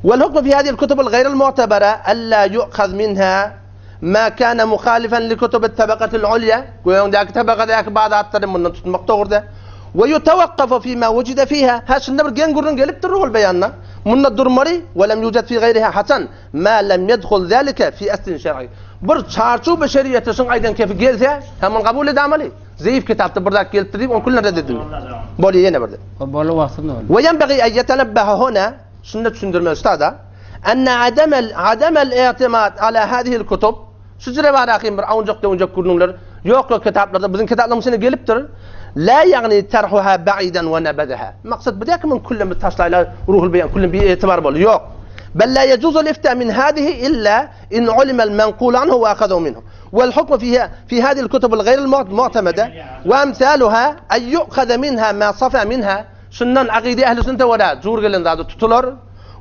Wal hukmu fi hadhihi al kutub al ghayr al mu'tebere alla yu'khaz minha ma kana muhalifan li kutub at tabaqati al ulya. Göýäňdäki tabakadaky bazı zatlary mundan tutmak dogry däl. We yutawakkafu fi ma wujida fiha. Ha şunda bir geň gürrüň gelipdir ruhul beýanda. Munda durmaly we lem yujad fi gaýriha haçan Ma lem yedhul zalike fi aslin şer'i. Bir çarçuwa şeriatda şuň aýdan kefi gelse, hem ony kabul edamaly. Zeýif kitapda bir zat gelipdir diýip, ony küllen red edildi. Bolýar ýene bir. Boldy wagtynda boldy. We ýenbagi en ýetenebbehe huna, şunda düşündirmeli şutada, enne ademel ademel i'timad ala hadihil kutub, Şu jüre barahym bir awunjak-döwünjek gürrüňler ýok ýok kitaplarda, biziň kitaplarymyň içinde gelipdir. La ýagny terhuha baiden we nebezeha. Maksat bu däl ki muny küllen biz taşlaýlar, Ruhul Beýan küllen bietibar boldy. Ýok. Bel la yejuzul ifta min hadihi illa in ulimel menqul anhu we ahazu minhu. Wel hukmu fiha fi hadihil kutubul gaýril mu'temede we emsaluha en yu'haza minha ma safa minha. Şundan akyda ehli sünnete görä jur gelen zady tutular.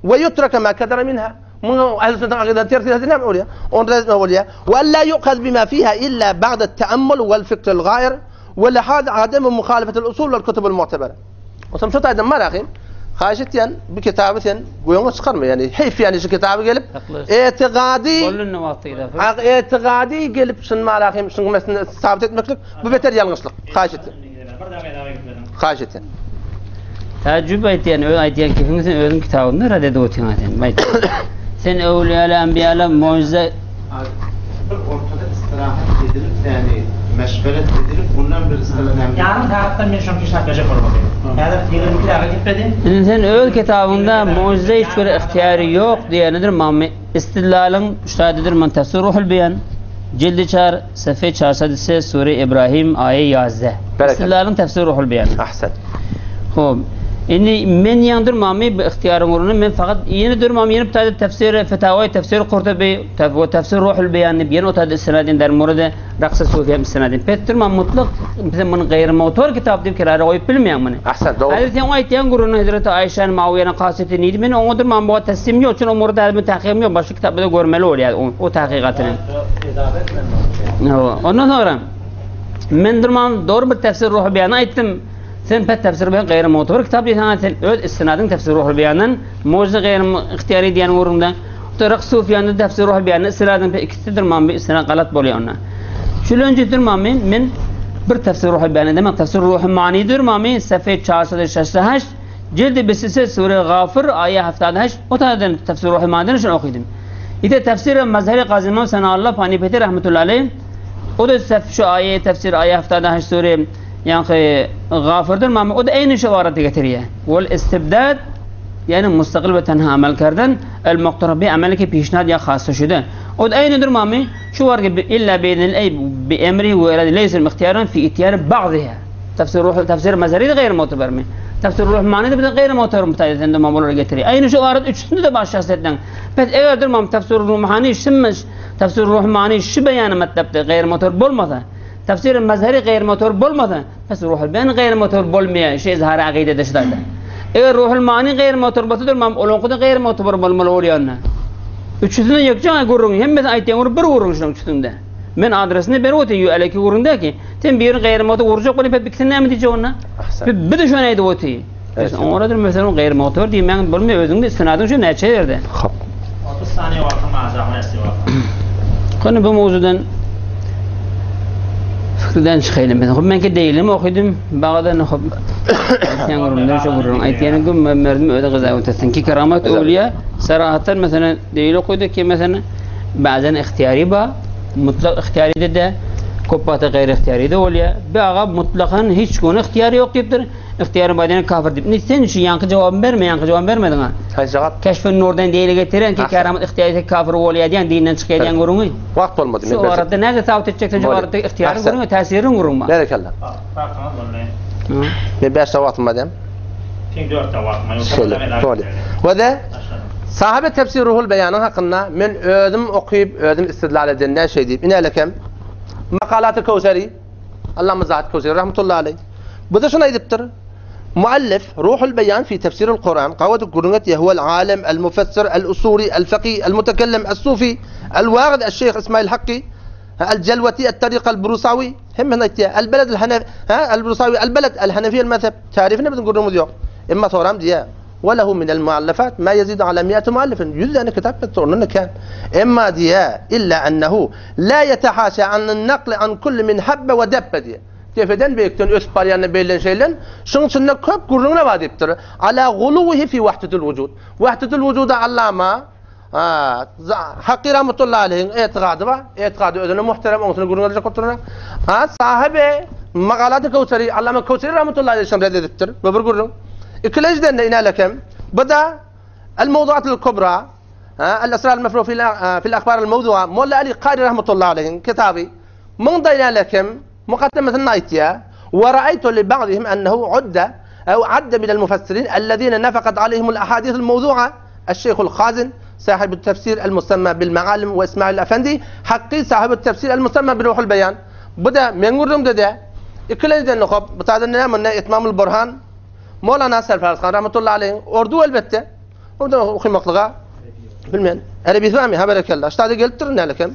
We yutraka ma kedera minha. Muňa ähli sünnetiň akydasy ters gelse näme bolýar? Ony red etmek bolýar. We alla yu'khaz bima fiha illa ba'da at-ta'ammul wal fikr al-ghair we lihaz adem muhalafat al-usul wal kutub al-mu'tabara. Otam şu taýdan bar ahim. Haýyş etýän bu kitaby sen göňe çykarma ýani heýf ýani şu kitaby gelip etigady ak etigady gelip şun bar ahim şuň mesini sabit etmeklik bu beter ýalňyşlyk. Haýyş etýän. Haýyş etýän. Täjjüp aýtýan, öz aýtýan kefiňi sen özüň kitabynda red edip otyň sen. Aýt. Sen öwlüýäle, enbiýäle mujize Bir ortada istirahat edilip ýani meşweret edilip ondan bir istirahat Ýarym sagatdan men şoň kitap berjek bolup otyryn. Häzir 22 daga gitmedi. Indi sen öz kitabynda mujize hiç bir ygtyýary ýok diýenidir mami istidlalyň ştadydyr man tefsir ruhul beýan jildi çar sefe çarsa dise sure İbrahim aýe ýazde. Berekella. Istidlalyň tefsir ruhul beýan. Ahsen. Hop. Indi men ýaň durmamy bu ihtiýaryň ugrunda men fakat ýene durmam ýene bir taýda tefsir fetawai tefsir Kurtubi we tefsir Ruhul Beýan diýip ýene o taýda istinad der muride Raksa Sufiýa istinad Pes durmam mutlak bize muny gaýry motor kitap diýip kirara goýup bilmeýän muny. Ahsan dogry. Häzir sen aýtýan gürrüňi Hezreti Aýşany Muawiýanyň kaseti nidi men oňa durmam bu teslim ýok çünki muride häzir tahkygym ýok başga kitapda görmeli bolýar o tahkykatyny. Ondan soňra men durmam dogry bir tefsir Ruhul Beýany aýtdym. Sen pes tefsir bilen gaýry mu'tabar kitap diýseň sen öz istinadyň tefsir ruhul beýandan mujize gaýry ihtiýary diýen ugrunda Taryk Sufýanda tefsir ruhul beýandan istinadyň pe ikisidir mam bir istinad galat bolýar onda. Şulenji durma men men bir tefsir ruhul beýan demek tefsir ruhul manydyr mami sefet 468 cildi 23 sure Gafir aýe 78 o taýdan tefsir ruhul manydan şunu okydym. İde tefsir Mazhari Gazi İmam Senallah Panipeti rahmetullahi aleyh o da şu aýe tefsir aýe 78 sure Ýaňky Gafyrdyr mama o da eýni şu ybarady getirýär. Wal istibdad ýani mustakyl we tenha amal kerden el muqtaraf bi ameli ki pişnad ýa hassa şude. O da eýnidir mami şu war ki illa bi iznil ey bi emri we irade leýsel ihtiýaran fi ihtiyar ba'ziha. Tefsir ruh tefsir mazhari de gaýry mu'tabar mi. Tefsir ruh many de gaýry mu'tabar mutaýyzende mamulary getirýär. Eýni şu ybarat üçüsinde de baş şahsyýetden. Pes egerdir mam tefsir ruhani şimmiş tefsir ruh many şu beýany matlapda gaýry mu'tabar bolmasa Tefsir-i Mazheri gaýry motor bolmasa, pes Ruhul Beýan gaýry motor bolmaýar, şu izhar-y akidede şu taýda. Eger Ruhul Many gaýry motor bolsa durmam, olaňky-da gaýry motor bolmaly bolýar onda. Üçüsinde ýekjan gürrüň, hemmesi aýtýan gürrüň bir gürrüň şunuň üçüsinde. Men adresini berip otyr, ýu äleki gürrüňde ki, sen birini gaýry motor urjak bolýan, pes ikisini näme diýjek onda? Bir-de şony aýdyp otyr. Pes oňaradyr meselem gaýry motor diýmäň bolmaýar, özüňde istinadyň şu näçe ýerde. Hop. 30 saniýe wagtyň bar, näçe wagt? Kony bu mowzudan fikirden çykaýlym. Men hop menki değilim okudum. Bagadan hop aýtýan gürrüňden şu gürrüň aýtýan gün men merdim öde gyza ötesin ki keramet öwliýa sarahatdan mesela değil okudy ki mesela bazen ihtiyari ba mutlak ihtiyari de köp wagtda gaýry ihtiyari de bolýar. Bir aga mutlakan hiç gün ihtiyari ýok diýipdir. Ihtiýaryň bar diýen kafir diýip. Indi sen şu ýaňky jogabymy berme, ýaňky jogabymy bermediň ha. Haýsy jogap? Keşfün nurdan delil getiren ki keramat ihtiýar etse kafir bolýar diýen dinden çykýar diýen gürrüňi. Wagt bolmady. Şu arada näde sabit etjek sen şu arada ihtiýaryň gürrüňi, täsiriň gürrüňi bar. Berekella. Wagtyňyz boldy. Men 5 dagy wagtym bar diýen. Seň 4 dagy wagtyň bar. Şeýle. Boldy. We de Sahabe tefsir Ruhul Beýanyň hakynda men özüm okyp, özüm istidlal edende şeý diýip, inelekem Makalaty Köwseri Allama Zahid Köwseri rahmetullahi aleyh. Bu da şunu aýdypdyr. Muallif Ruhul Beýan fi tefsiril Kuran gawady gürrüň etýär. Huwel alim, el mufessir, el usuli, el faqih, el mutekellem, el sufi, el wagyz, el şeyh İsmail Hakki, el Celweti, el Tariqa, el Brusawi hemmesini aýtýar. El beled el Hanef, ha, el Brusawi, el beled, el Hanefi, el mezheb. Tarifini biziň gürrüňimiz ýok. Emma soram diýýär. Ve lehu minel muallafat ma yezidu ala mi'ati muallifin. 100 däne kitap ýazdy, ondan-da kän. Emma diýýär, illa ennehu la yetehaşa anin nakli an kulli min habbe we debbe diýýär. Depeden beýikden ösüp barýanda beýlen şeýlen, şuň içinde köp gürrüňler bar diýipdir. Ala guluwihi fi wahdetil wujud. Wahdetil wujuda Allama Haky rahmetullahi aleyhiň etigady bar. Etigady özüne muhterem, oňusyny gürrüň edjek bolup durana. Ha, sahibi Magalaty Köwseri, Allama Köwseri rahmetullahi aleyh şony red edipdir. Bu bir gürrüň. Ikilenjiden de inälekem, bu da El Mawduatul Kubra, El Esrar Mefru fil Ahbar El Mawdua, Molla Ali Kari rahmetullahi aleyhiň kitaby. Muň da inälekem mukaddemesinde aýtýar, Wa ra'aytu li ba'dihim ennehu udda ew adda minel mufessirin ellezine nefekat aleyhimul ahadithul mawdu'a Eş-Şeyhul Hazin sahibut tefsir el-musemma bil Mealim we İsmail Efendi Hakki sahibut tefsir el-musemma bi Ruhul Beýan. Bu da meň gürrüňde-de ikilenjiden okap, bu taýda näme munda Etmamul Burhan Molana Serfaraz han rahmetullahi aleyh ordu elbetde. Onda okymaklyga bilmen. Erebisi barmy? Ha berekella. Ştada gelipdir nälekem.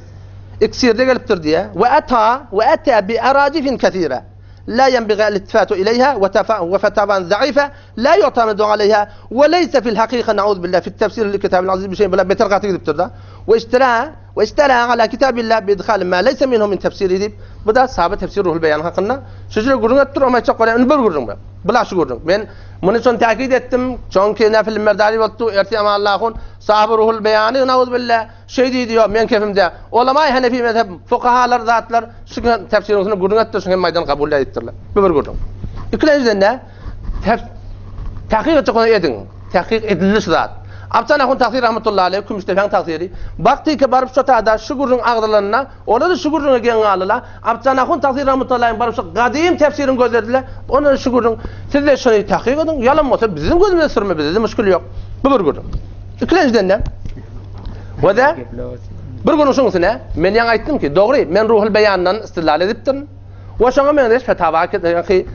Iksirde gelipdir diýe. We ata we ata bi arajifin kesire. La yenbigi el-ittifatu ileyha we tafa we fetavan zaife la yu'tamadu aleyha we leyse fil hakika na'udhu billah fit tefsir li kitabil aziz bir şey bula beter gaty gidipdir da. We iştira we iştira ala kitabillah bi idhal ma leyse minhu min tefsiri diýip bu da sahabe tefsir ruhul beýan hakynda şu jüre gürrüň etdir, oňa aýtjak bolýan indi bir gürrüň bu. Bula şu gürrüň. Men muny şony täkit etdim. Çünki nefil merdari bolupdy, erti Allahun sahabe ruhul beýany na'udhu billah Şeý diýdi, ýok, meň kefimde. Olamaý Hanefi mezhep fukahalar zatlar şu tefsiriň üstünde gürrüň etdi, şuny hem maýdan kabul edipdirler. Bu bir gürrüň. Ikilenjiden-de tahkyk etjek bolsaň ediň. Tahkyk edildi şu zat. Abjan ahun tagsyr rahmetullahi aleýh, Kümüşdepäň tagsyry. Bakdyky baryp şo tada şu gürrüň agzalanyna, olar-da şu gürrüňe geň galdylar. Abjan ahun tagsyr rahmetullahi aleýh baryp şu gadym tefsiriň gözlediler. Onda şu gürrüň, siz-de şony takyk ediň, ýalan bolsa biziň gözümize sürme, bizde-de müşgil ýok. Bu bir gürrüň. Ikilenjiden-de, we-de bir gürrüň şuň üstüne, men ýaňy aýtdym ki, dogry, men Ruhul Beýandan istidlal edipdirin. We şoňa meňzeş fetawa ki,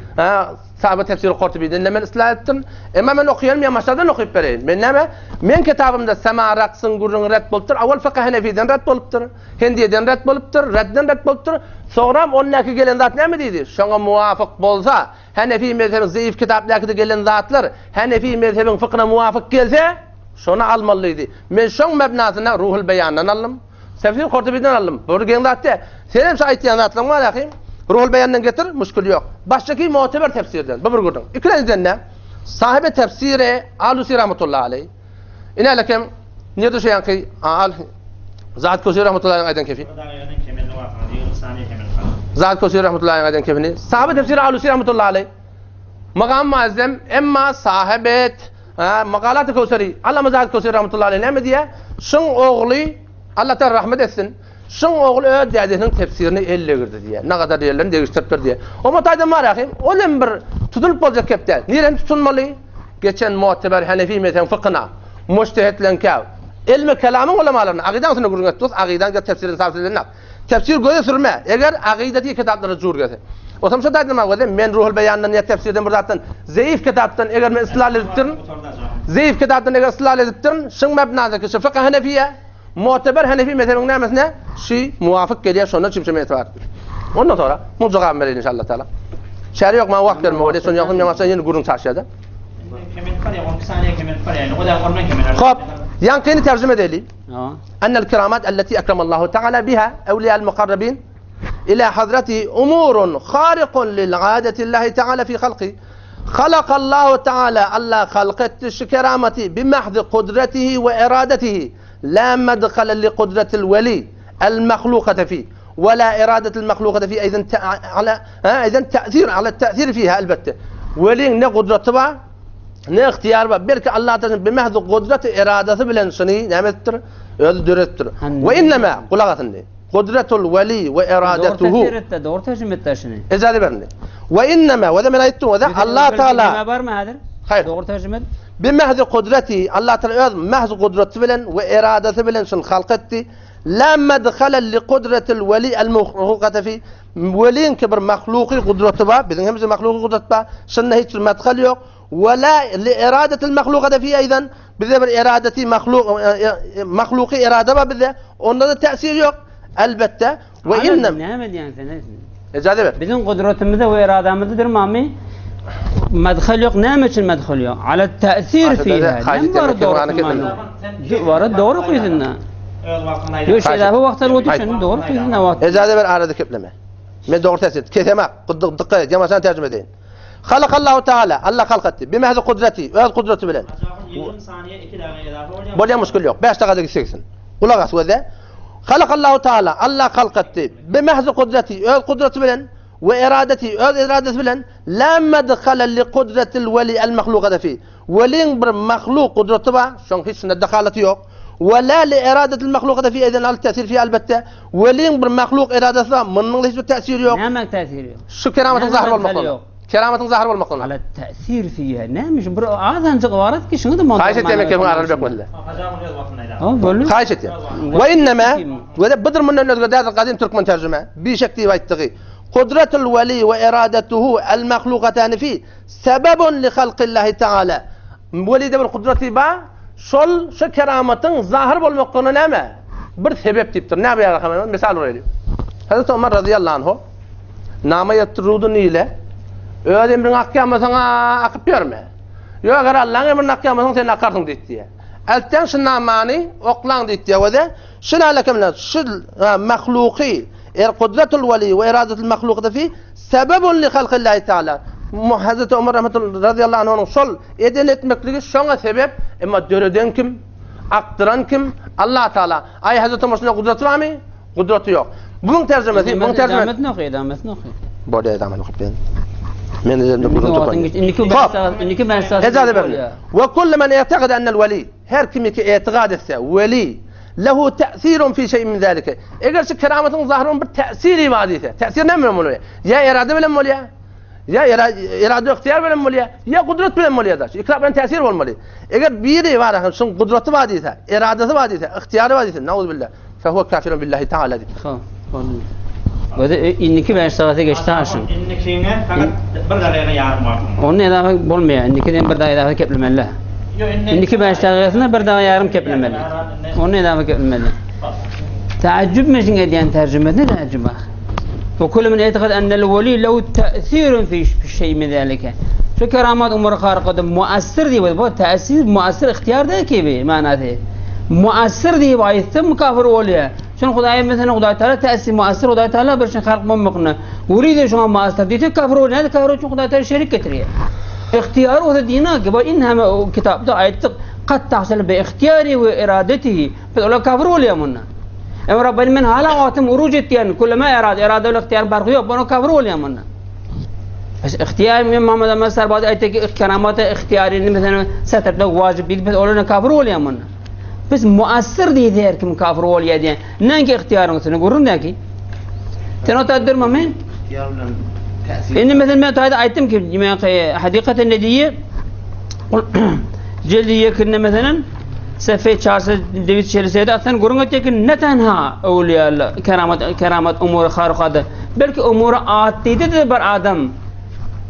Sahyby tefsiri Kurtubiden-de men yslah etdim. Emma men okaýanym ýamaşlardan okyp bereýin. Men näme? Meň kitabymda sema raksyň gürrüňi ret bolupdyr. Awal fyky Henefiden ret bolupdyr. Hindiýeden ret bolupdyr. Redden ret bolupdyr. Soňram ondäki gelen zat näme diýdi? Şoňa muwafyk bolsa, Henefi mezhebiň zeýif kitapdäkide gelen zatlar Henefi mezhebiň fykyna muwafyk gelse, şony almaly diýdi. Men şoň mebnasyna Ruhul Beýandan aldym. Tefsir Kurtubiden aldym. Bu bir geň zat däl. Sen hem şu aýtýan zatlaryň bar ahim. Ruhul Beýandan getir, müşkil ýok. Başdaky muteber tefsirden. Bu bir gürrüň. Ikilenjiden ne? Sahibi tefsiri Alusi rahmetullahi aleyh. Ine lekem nirde şu ýanky al Zat Köseri rahmetullahi aleyh aýdan kefi. Zat Köseri rahmetullahi aleyh aýdan kefini. Sahibi tefsiri Alusi rahmetullahi aleyh. Magam muazzem emma sahibet Magalat Köwseri, Allama Zahid Köwseri rahmetullahi aleýh näme diýýär? Şuň ogly, Allah Taala rahmet etsin, şuň ogly öz dädesiniň tefsirini elle girdi diýýär. Nagadar ýerlerini degişdiripdir diýýär. Oňa taýdan bar ahim, ol hem bir tutulyp boljak gep däl. Nireni tutunmaly? Geçen mu'teber Hanefi mezhebiň fykyna, mujtehitleňkä, elmi kelamyň ulamalaryna, agydaň üstünde gürrüň etdik, agydaň gel tefsirini sabit edenok. Tefsir göze sürme, eger agyda diýen kitaplara jur gelse. Otam şo taýdan maňa göze, men Ruhul Beýandan ýa tefsirden bir zatdan, zeýif kitapdan eger men islal edipdirin, zeýif kitapdan eger islal edipdirin, şyň mebnasy şu fykh Hanefiýe, mu'teber Hanefi mezhebiň nämesine şy muwafyk gelýär, şondan çimşe men etibar etdim. Ondan sonra muň jogabyny bereýin inşallah taala. Çäre ýok, maňa wagt berme bolýar, şondan ýogsam ýaňaça ýene gürrüň çaşýar-da. Hop, ýaňkyny terjime edeli. Ennel keramat elleti ekremallahu teala biha evliyal mukarrabin ila hazreti umurun harikun lil adetillahi teala fi halki. Halakallahu teala Allah halk etti şu kerameti bi mahzi kudretihi ve iradetihi la medhale li kudretil veli el mahlukate fi ve la iradetil mahlukate fi eyzen ala eyzen te'sir ala te'sir fiha elbette. Velin ne kudreti var Ne ygtyýary bar? Belki Allah Taala bimahzi gudraty eradasy bilen şuny näme edipdir? Özi döretipdir. We innema, gulak as indi. Gudratul weli we eradatuhu. Dogry tefsir etdi, dogry terjime etdi şuny. Ejaza ber indi. We innema, we men aýtdym, we Allah Taala. Näme barmy häzir? Haýyr. Dogry terjime et. Bimahzi gudraty, Allah Taala öz mahz gudraty bilen we eradasy bilen şuny halk etdi. La madhala li gudratil weli al mahluqati fi Weliňki bir mahluky gudraty bar, biziň hem mahluky gudrat bar. Şunda hiç bir madhal ýok. We la li eradatil mahlukata fi aýdan. Bizde bir eradati mahluk mahluky erada bar bizde. Onda da täsir ýok. Elbetde. We innem. Näme diýýän sen? Ejaza ber. Biziň gudratymyzda we eradamyzda durmamy? Madhal ýok. Näme üçin madhal ýok? Ala täsir fiha. Näme bar dogry? Bar dogry okaýsyn-da. Ýok, şeýle bu wagtlar boldy, şony dogry okaýsyn-da wagt. Ejaza ber arada kepleme. Men dogry tefsir et. Kesemak. Dykgat et. Ýamaşan terjime edeýin. Halakallahu Teala. Allah halk etdi. Bimehzi kudrati. Öz kudraty bilen. Bolýar muşkul ýok. 5 dakika gitsin. Gulak as gözle. Halakallahu Teala. Allah halk etdi. Bimehzi kudrati. Öz kudraty bilen we eradeti öz eradesi bilen la medhala li kudratil weli el mahlukata fi. Weliň bir mahluk gudraty bar, şoň hiç şunda dehalaty ýok. We la li eradatil mahlukata fi eýden al tesir fi elbetde. Weliň bir mahluk eradasy bar, munuň hiç bir täsiri ýok. Näme täsiri ýok? Şu keramatyň zahyr bolmaklygyna. Keramatyň zahyr bolmaklygyna. Ala täsir fiha. Näme şu bir azanjyk ybarat ki şuňa da mantyk. Haýyş etýän men kemiň araly bekmediler. Ha, boldy. Haýyş etýän. We inneme we de budur mundan özge dädir gadym türkmen terjime. Bişek diýip aýtdygy. Kudratul weli we eradatuhu el mahlukatani fi sebebun li halqillahi taala. Welide bir gudraty bar, şol şu keramatyň zahyr bolmaklygyna näme? Bir sebep diýipdir. Näme ýaly misal bereli. Hazreti Omar razyýallahu anhu nama ýatyr Rudu Nile. Öz emriňi akýamasaň akyp ýörme. Ýok, eger Allaň emrini akýamasaň sen akarsyň diýdi. Eltden şu namany oklaň diýdi. We şu nälekem şu mahluky er kudratul weli we iradatul mahlukda fi sebebun li halqillahi taala. Hazreti Omar rahmetullahi radiyallahu anhunyň şol eden etmekligi şoňa sebep, emma döreden kim? Akdyran kim? Allah Taala. Aý Hazreti Omar şunda gudraty barmy? Gudraty ýok. Bunuň terjimesi, bunuň terjimesi. Edametini oky, edametini oky. Bolýar edametini okyp berin. Men ededim gürrüň topan. Indiki 5 saat, indiki 5 saat. Ejaza berin. Wa kullu men i'taqada anna al-wali. Her kim ki etigat etse, weli, lehu te'sirun fi şeyin min zalike. Eger şu keramatyň zahyrynyň bir täsiri bar diýse, täsir näme bilen bolýar? Ýa irade bilen bolýar, ýa irade ihtiýar bilen bolýar, ýa gudrat bilen bolýar da. Şu iki bilen täsir bolmaly. Eger biri bar, şuň gudraty bar diýse, iradesi bar diýse, ihtiýary bar diýse, nauzubillah, fe huwa kafirun billahi taala diýip. Ha. Göze indiki 5 sagaty geçdi aşyň. Indikiňe fakat bir dagyga ýarym wagtyň. Onun edafa bolmaýar. Indikiden bir dagy edafa keplemeli. Indiki 5 dagygasyna bir dagy ýarym keplemeli. Onun edafa keplemeli. Täjjüp meşin edýän terjümesi ne täjjüp ah? Ve kullu men etikad ennel veli lehu te'sirun fi şey min zalike. Şu keramat umur harikada muassir diýip, bu täsir muassir ihtiyar değil ki bi manasy. Muassir diýip aýtsam kafir bolýar. Şun Hudaý mesela Hudaý Taala täsir muassir Hudaý Taala bir şey halk mumkin. Weli de şuna muassir diýse kafir bolýar. Kafir üçin Hudaý Taala şerik getirýär. Ihtiyar o dina ki bu in hem kitapda aýtdyk kat tahsil bi ihtiyari we iradetihi. Biz olar kafir bolýar munda. Emma Rabbani men hala wagtym uruj etýän, kullama irade, irade bilen ihtiyar farky ýok. Buna kafir bolýar munda. Biz ihtiyar men Muhammed Ahmed Sarbaz aýtdy ki keramata ihtiyarını mesela satmak wajib diýdi. Biz olara kafir bolýar munda. Biz muassir diýdi her kim kafir bolýar diýen. Näme ihtiýaryň üstüne gürrüň däki? Sen o taýda durma men. İhtiyar bilen täsir. Indi mesela men taýda aýtdym ki, men hakikaten ne diýi? Cildi ýekinde mesela Sefe çarşı deviz çeliseydi atsan gürrüň etdi ki ne tenha öwliýalar keramat keramat umur harukada belki umur atdydy de bir adam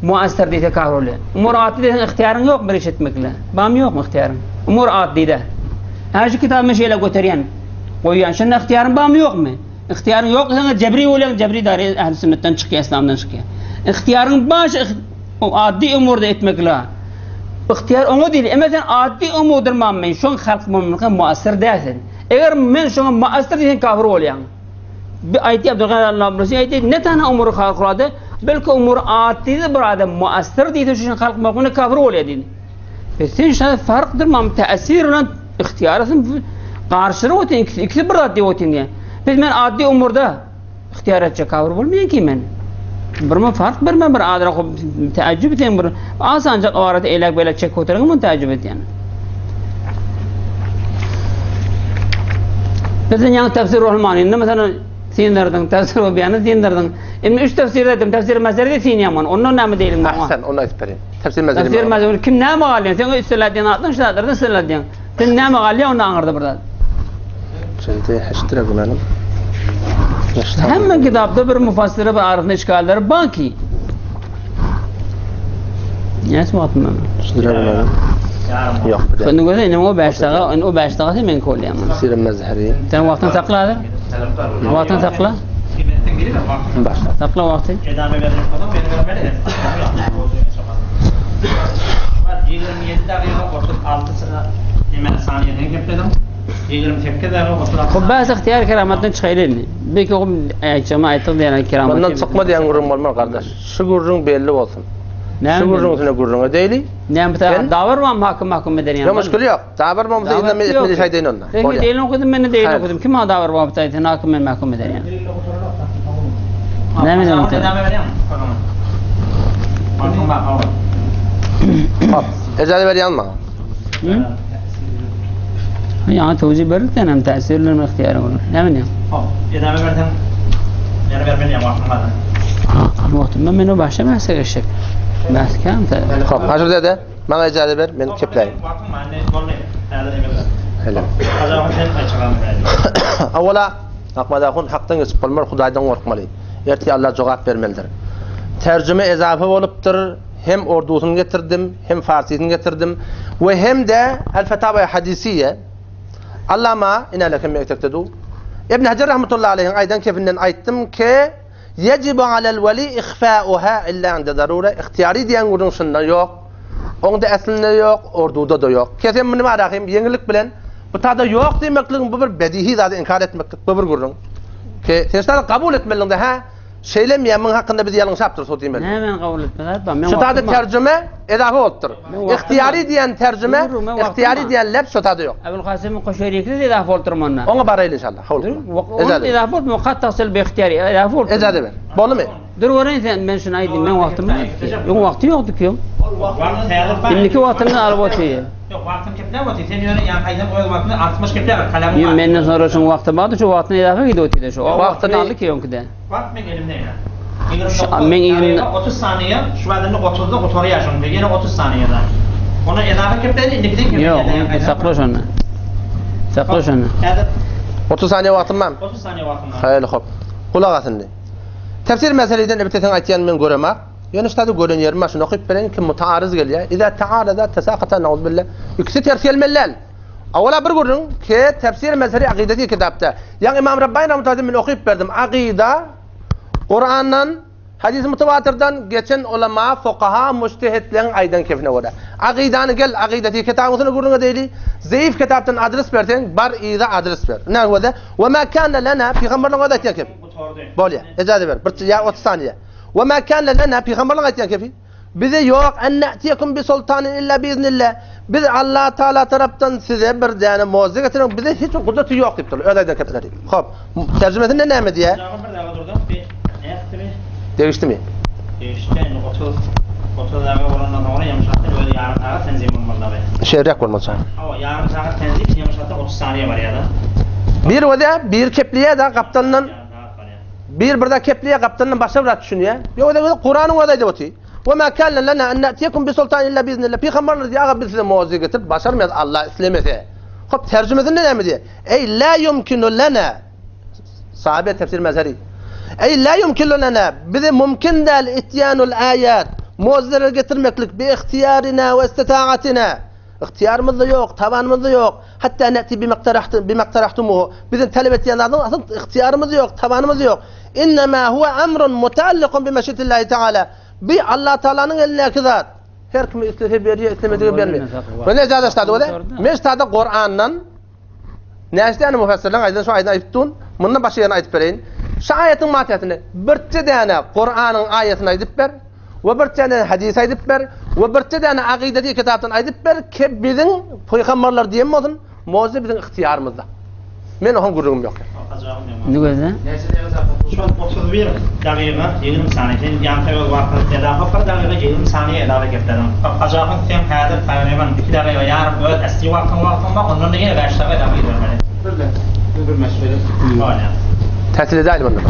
muassir diýse kafir bolýar. Umur atdy diýseň ihtiýaryň ýok bir iş etmekle. Bam ýokmy ihtiýaryň? Umur atdyda. Ha şu kitaby men şeýle göterýän. Goýýan. Şunda ihtiýaryň barmy ýokmy? Ihtiýaryň ýok diýseň jebri bolýaň, jebri dary ähli sünnetden çykýar, islamdan çykýar. Ihtiýaryň bar şu addy umurda etmekle. Ihtiýar oňa diýilýär. Emma sen addy umurdyr men şoň halk mumkin muassir dälsin. Eger men şoňa muassir diýseň kafir bolýaň. Bir aýtdy Abdulgani al-Nablusi aýtdy, ne tane umur halkulade, belki umur addy bir adam muassir diýse şu halk mumkin kafir bolýar diýdi. E sen şa farkdyr mam täsir bilen ihtiýarysyn garşylyk otyn ikisi, ikisi bir zat diýip otyn diýen. Biz men addy umurda ihtiýar etjek kafir bolmaýan ki men. Bir mi fark berme bir adra täjjüp etýän bir asanjak arada elek belek çek oturan mun täjjüp etýän. Bizden ýaňy tefsir Ruhul mesela sindirdiň, tefsir Beýany sindirdiň. Indi üç tefsir etdim, tefsir Mezeri sinýän Ondan näme diýeliň maňa? Ahsen, onu aýdyp bereyim. Tefsir Mezeri. Tefsir Mezeri kim näme galýar? Sen üstüne atdyň, şu zatlardan üstüne atdyň. Sen näme galýar onda aňyrda bir zat? Şimdi heştire günelim. Hemme kitapda bir mufassiri bir arasında işgalleri bar ki. Näçe wagtym bar? Şindire günelim. Yok. Şimdi göze indi o 5 daga, indi o 5 daga men kolýan. Tefsir Mezheri. Sen wagtyny sakla hadi. Wagtyny sakla. Sakla wagty. Edame bermek bolsa beni bermeli. 27 dagyga 36 hemen saniýeden gepledim. 28 dagyga 36. Hop bäs ihtiyar keramatdan çykaýly indi. Belki o aýtjagmy aýtdyk diýen keramat. Ondan çykma diýen gürrüň bolmaz gardaş. Şu gürrüň belli bolsun. Şu gürrüň üstüne gürrüň edeli. Näme bu dawar barmy hakim mahkum eder ýaly? Ýok müşkil ýok. Dawar bolmasa indi men etmeli şaýdaýyn onda. Sen delil okudum men delil okudum. Kim dawar bolsa sen hakim men mahkum eder ýaly. Näme diýen? Hop, ejaza berýän maňa. Ýa towzi berildi hem täsirli ihtiýary bolar. Näme diýen? Hop, ejaza berseň, ýene bermeli ýa wagtyň bar. Wagtym men o başa bäse geçjek. Bäs käm. Hop, Haşir dede, maňa ejaza ber, men kepläýin. Wagtyň bar, ne boldy. Häzir emel. Hele. Hajar sen aýçagan. Awala Akmaz ahun hakdan geçip bolmar Hudaýdan gorkmaly. Ertir Alla jogap bermelidir. Terjüme ezafe bolupdyr. Hem ordusyny getirdim, hem farsysyny getirdim we hem-de El Fetawa Hadisiye Allama ine hem mektekde du. Ibn Hajar rahmetullahi aleyhiň aýdan kefinden aýtdym ki Yejibu alel weli ihfa'uha illa inde zarure. Ihtiýary diýen gürrüň şunda ýok. Oňda eslinde ýok, orduda-da ýok. Kesem muny bar ahim ýeňillik bilen bu tada ýok diýmekligiň bu bir bedihi zady inkar etmeklik bu bir gürrüň. Ki sen şuny kabul etmeliň-de hä şeýlemi ýa muň hakynda biz ýalňyşapdyrys o diýmeli. Näme men kabul etmeli zat bar. Şu tada terjüme edafa bolupdyr. Ihtiýary diýen terjüme, ihtiýary diýen leb şu tada ýok. Ebul Kasym Kuşeýri edafa bolupdyr munda. Oňa baraýly inşallah. Ol edafa bolupdyr. Kat tafsil bi ihtiýary edafa bolupdyr. Ejaza ber. Boldumy? Dur göreyim sen, men şunu aýdayım, men wagtym ýok. Ýok wagty ýokdy ki. Indiki wagtyny alyp otyr. Ýok, wagtyny kepleýär. Gepläp otyr, sen ýöne ýaňky aýdan öz wagtyny artykmaç gepläp bir kalemim Ýa bar. menden soňra şoň wagty bardy, şu wagtyny edafa gidip otyr-da şu. O wagtyny Wagtyny aldy ki öňküde. Wagt meň elimde ýa. Şu 29 meň elimde. dagyga 30 saniýe, şu wagtynda 30-da gutarýar şoňky, ýene 30 saniýede. Ony edafa gepläýin, indikiden gepläýin. Ýok, onuňky sakla şony. Sakla şony. Häzir 30 saniýe wagtym barmy? 30 saniýe wagtym bar. Haýyl hop. Gulak as indi. Tefsir meseleden elbetde seň aýtýanyňy men göremak. Ýöne şu taýda gören ýerim bar, şuny okyp bereýin, kim mutaryz gelýär. Iza taarada tasakata nauzubilla. Ikisi ters gelmeli däl. Awala bir gürrüň, ke tefsir mezheri akyda diýen kitapda. Ýaňy Imam Rabbani rahmetullahi men okyp berdim. Akyda Kurandan, hadis mutawatyrdan geçen ulama, fukaha, mujtehidleriň aýdan kefine görä. Akydany gel, akyda diýen kitabyň üstünde gürrüň edeýli. Zeýif kitapdan adres berseň, bar yza adres ber. Näme bolýar? Wa ma kana lana pygamberliň özi aýtýan kefi. Bolýar. Ejaza ber. Bir ýa 30 saniýe. Wa ma kana lana pygamberliň aýtýan kefi. Bize ýok en na'tiyekum bi sultanin illa bi iznillah. Biz Allah Taala tarapdan size bir däne mucize getirmek bize hiç bir gudraty ýok diýipdir. Öz aýdan kepleri. Hop. Terjimesinde näme diýýär? Bir daga durdum. Bir nätdi? Degişdimi? Degişdi. Indi 30 30 daga bolandan soňra ýumşatdy özi ýarym sagat tenzim bolmaly. Şeýrek bolmasa. Hawa, ýarym sagat tenzim ýumşatdy 30 saniýe barýar-da. Bir özä, bir kepleýär-de gapdalyndan Bir bir zat kepleýär, gapdalyndan başga bir zat düşünýär. Ýok, özi Kuranyň özi aýdyp otyr. Wa ma kana lana an na'tiyakum bi sultan illa bi iznillah. Pygamberler diýýär, aga biz size mujize getirip başarmaýarys Allah islemese. Hop, terjimesinde näme diýýär? Eý la yumkinu lana. Sahabe tefsir mezheri. Eý la yumkinu lana. Bize mümkin däl ityanul ayat. Mujizeler getirmeklik bi ihtiýarina we istitaatina. Ygtyýarymyzda ýok, tabanymyzda ýok. Hatda ne'ti bimaktarahtumuhu. Biziň talap etýän zadyňyz asyl ygtyýarymyz ýok, tabanymyz ýok. Innema huwa amrun mutaallikun bi meşietillahi taala. Bi Allah Taalanyň elindäki zat. Her kime islese berýär, islemedigi bermeýär. Bu ne jaza ştada bolýar? Men ştada Kurandan näçe däne müfessirleriň aýdan şu aýdyny aýdyp dun. Mundan başga ýerini aýdyp bereýin. Şu aýatyň matiýasyny birçe däne Kuranyň aýatyny aýdyp ber. We bir däne hadys aýdyp ber, we bir däne akyda diýen kitapdan aýdyp ber ki biziň pygamberler diýen bolsun, mojize biziň ygtyýarymyzda. Men oňa gürrüňim ýok. Indi gözle. Şol 31 dagyga 20 saniýe. Sen ýaňky öz wagtyňy edafa bir dagyga 20 saniýe edafa geplediň. Bak Hajahun sen häzir tagryban 2 dagyga ýarym öz äsli wagtyň wagtyň bar, ondan-da ýene 5 dagyga edafa gidermeli. Bir bir meşweret. Bolýar. Täsir edäýli munda.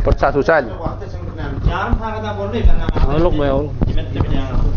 Bir çat uçaýly. Ýarym sagada boldy, ben Ogluk be ogluk. Kimetli bilýäňiz.